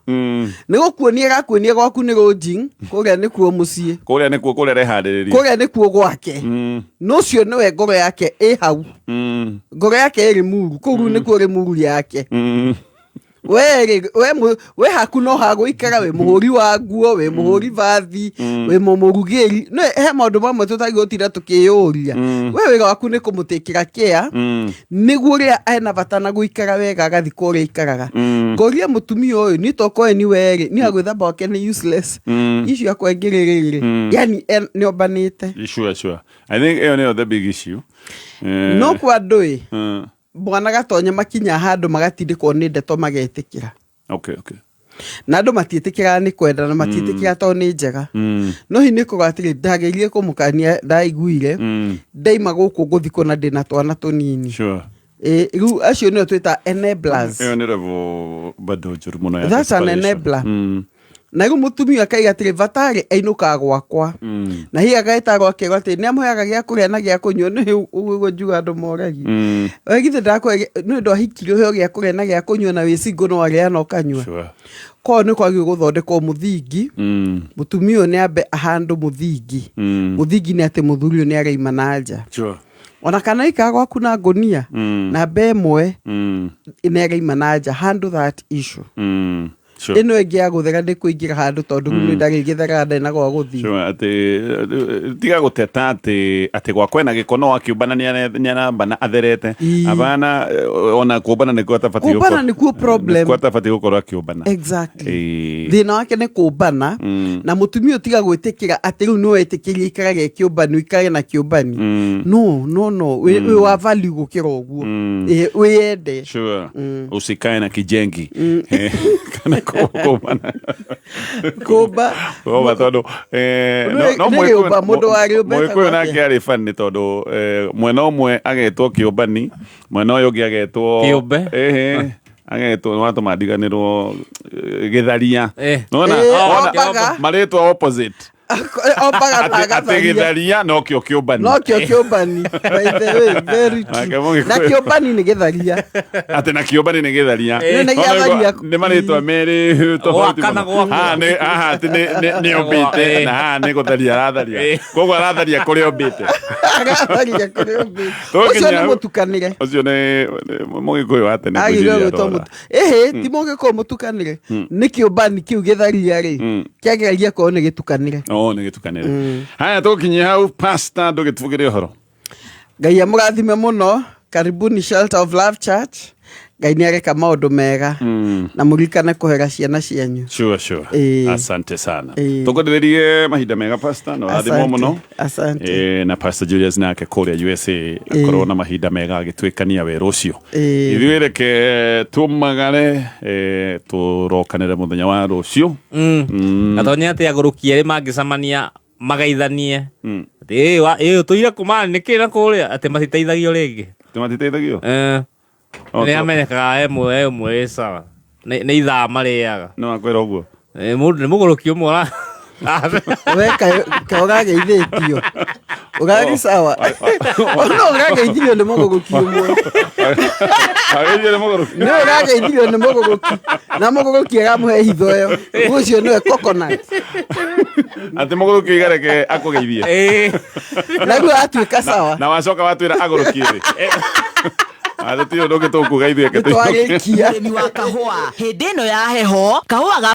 Nĩ gũkuonia ĩrakuonia gwaku nĩ lodging, kũrĩa nĩkuo mũciĩ. Kũrĩa nĩkuo kũrĩa arehandĩrĩria. Kũrĩa nĩkuo gwake. No ũcio nĩwe ngoro yake ĩ hau. Ngoro yake ĩ Limuru, kũu rĩu nĩkuo Limuru yake. We rĩ, we haku no hagũikara, wĩ mũhũri wa nguo, wĩ mũhũri bathi, wĩ mũrugĩri. No he maũndũ mamwe tũtagĩrĩirwo gũtinda tũkĩyũria. We wĩra waku nĩ kũmũtĩkĩra care, nĩguo ũrĩa ena bata na gũikara wega agathiĩ kũrĩa aikaraga. Ngoria mũtumia ũyũ, niĩ tokorwo ni we rĩ, niĩ agwĩthamba gwake nĩ useless. Issue yakwa ĩngĩ rĩrĩ, yani nĩ ombanĩte. Sure, sure. I think ĩyo nĩyo the big issue. No kwa andũ ĩ, mwana gatonye makinya handũ magatindĩkwo nĩ ndeto magetĩkĩra. Okay, okay. Na andũ matiĩtĩkĩraga nĩ kwenda na matiĩtĩkĩraga tondũ nĩ njega. No hihi nĩ kuga atĩrĩ, ndageririe kũmũkania, ndaiguire, ndaima gũkũ ngũthiĩ kũna ndĩna twana tũnini. Rĩu acio nĩo twĩta enablers. Ĩyo nĩ level bado njũru mũno ya That's an desperation. enabler. Na rĩu mũtumia akaiga atĩrĩ batarĩ ainũkaga gwakwa, na hihi agaĩtagwo akerwo atĩ nĩ amũheaga gĩa kũrĩa na gĩa kũnyua. Nĩ ũguo njuga andũ moragia, we githĩ ndakũhe nĩ ũndũ ahikirio ũheo gĩa kũrĩa na gĩa kũnyua, na wĩ single no arĩa na ũkanyua. Koguo nĩ kwagĩrĩirwo gũthondekwo mũthingi. Mũtumia ũyũ nĩ ambe ahandũ mũthingi. Mũthingi nĩ atĩ mũthuri ũyũ nĩ araima na nja, ona kana ikara gwaku na ngũnia, namba 1, nĩ araima na nja. Handle that issue. Ĩno ĩngĩ ya gũthera nĩ kũingĩra handũ, tondũ rĩu nĩ ndarĩ gĩtheraga, ndarĩ na gwa gũthiĩ. Sure, atĩ tiga gũteta atĩ gwakwa ena gĩko, no akĩũmbana nĩarambana atherete. Abana, ona kũmbana nĩkuo atabatiĩ. Kũmbana nĩkuo problem. Nĩkuo atabatiĩ gũkorwo akĩũmbana. Exactly. Ĩĩ. Thĩna wake nĩ kũmbana. Na mũtumia ũyũ tiga gwĩtĩkĩra atĩ rĩu nĩ wetĩkĩria ikarage kĩũmbani, ũikarage na kĩũmbani. No, no, no, wĩ wa value gũkĩra ũguo. Ĩ, wĩyende. Sure. Usikae na kijengi. Kana kũmbana. Kũmba. Kũmba tondũ no Nĩ rĩũmba, mũndũ wa rĩũmba mũgĩkũyũ etagwo nake atĩa? arĩ funny tondũ mwena ũmwe agetwo kĩũmbani, mwena ũyũ ũngĩ agetwo Kĩũmbe. Ĩhĩ, agetwo watũma ndiganĩrwo, gĩtharia. Nĩwona? Eh, Wona, ombaga. marĩtwa opposite. Ombaga na Atĩ agatharia. gĩtharia nokĩo kĩũmbani. Nokĩo kĩũmbani. By the way, very true. Nake mũgĩkũyũ- Na kĩũmbani nĩ gĩtharia. Atĩ na kĩũmbani nĩ gĩtharia. Nĩ gĩatharia. Nĩ marĩtwa merĩ tofauti Gwaka na mũno. gwaka. Haha haha atĩ nĩ ombĩte, na haha nĩ gũtharia aratharia, koguo aratharia kũrĩa ombĩte. Agatharia kũrĩa ombĩte. Tũkinya Ũcio nĩ hau. mũtukanĩre. Ũcio nĩ mũgĩkũyũ wa tene Agĩrĩirwo ngwĩciria gwĩtwo ndora. mũtu ĩhĩ, ti mũgĩkũyũ mũtukanĩre, nĩ kĩũmbani kĩu gĩtharia rĩ, kĩageragia korwo nĩ gĩtukanĩre. Oh, nĩ gĩtukanĩre. Haya, tũkinyie hau, pastor, ndũgĩtubugĩre ũhoro. Ngai amũrathime mũno. Karibuni Shelter of Love Church. Ngai nĩ areka maũndũ mega, na mũririkane kũhera ciana cianyu. Sure. Ĩĩ. Asante sana. Ĩĩ. Tũkwendererie mahinda mega, pastor, na ũrathimwo Asante, mũno. asante. Na Pastor Julius nake kũrĩa USA akorwo na mahinda mega agĩtuĩkania wĩra ũcio. Ĩĩ. Ithuĩ reke tumagare, tũrokanĩre mũthenya wa rũciũ. Gatonye atĩ agũrũki erĩ mangĩcemania magaithanie atĩ ĩ ũtũire kũmani nĩkĩ na kũrĩa, atĩ matiteithagio rĩngĩ. Atĩ matiteithagio? Oh, Nĩ amenyekaga ĩmwe ĩmwe ĩ sawa, nĩ ithaa marĩaga. No akwĩra ũguo. Mũndũ nĩ mũgũrũki ũmwe We ka ũrageithĩtio ũrarĩ sawa, no ũrageithirio nĩ mũgũrũki ũmwe. Ageithio nĩ mũgũrũki. Nĩ ũrageithirio nĩ mũgũrũki, na mũgũrũki aramũhe hitho ĩyo, ũcio nĩwe coconut. Atĩ mũgũrũki igareke akũgeithie. Na rĩu atuĩka sawa. Na wacoka watwĩra agũrũki rĩ. Atĩ ti ũndũ ũngĩ tũkuga ithuĩ, reke tũinũke. Nĩtwarĩkia. Ũrĩmi wa kahũa hĩndĩ ĩno ya heho kahũa ga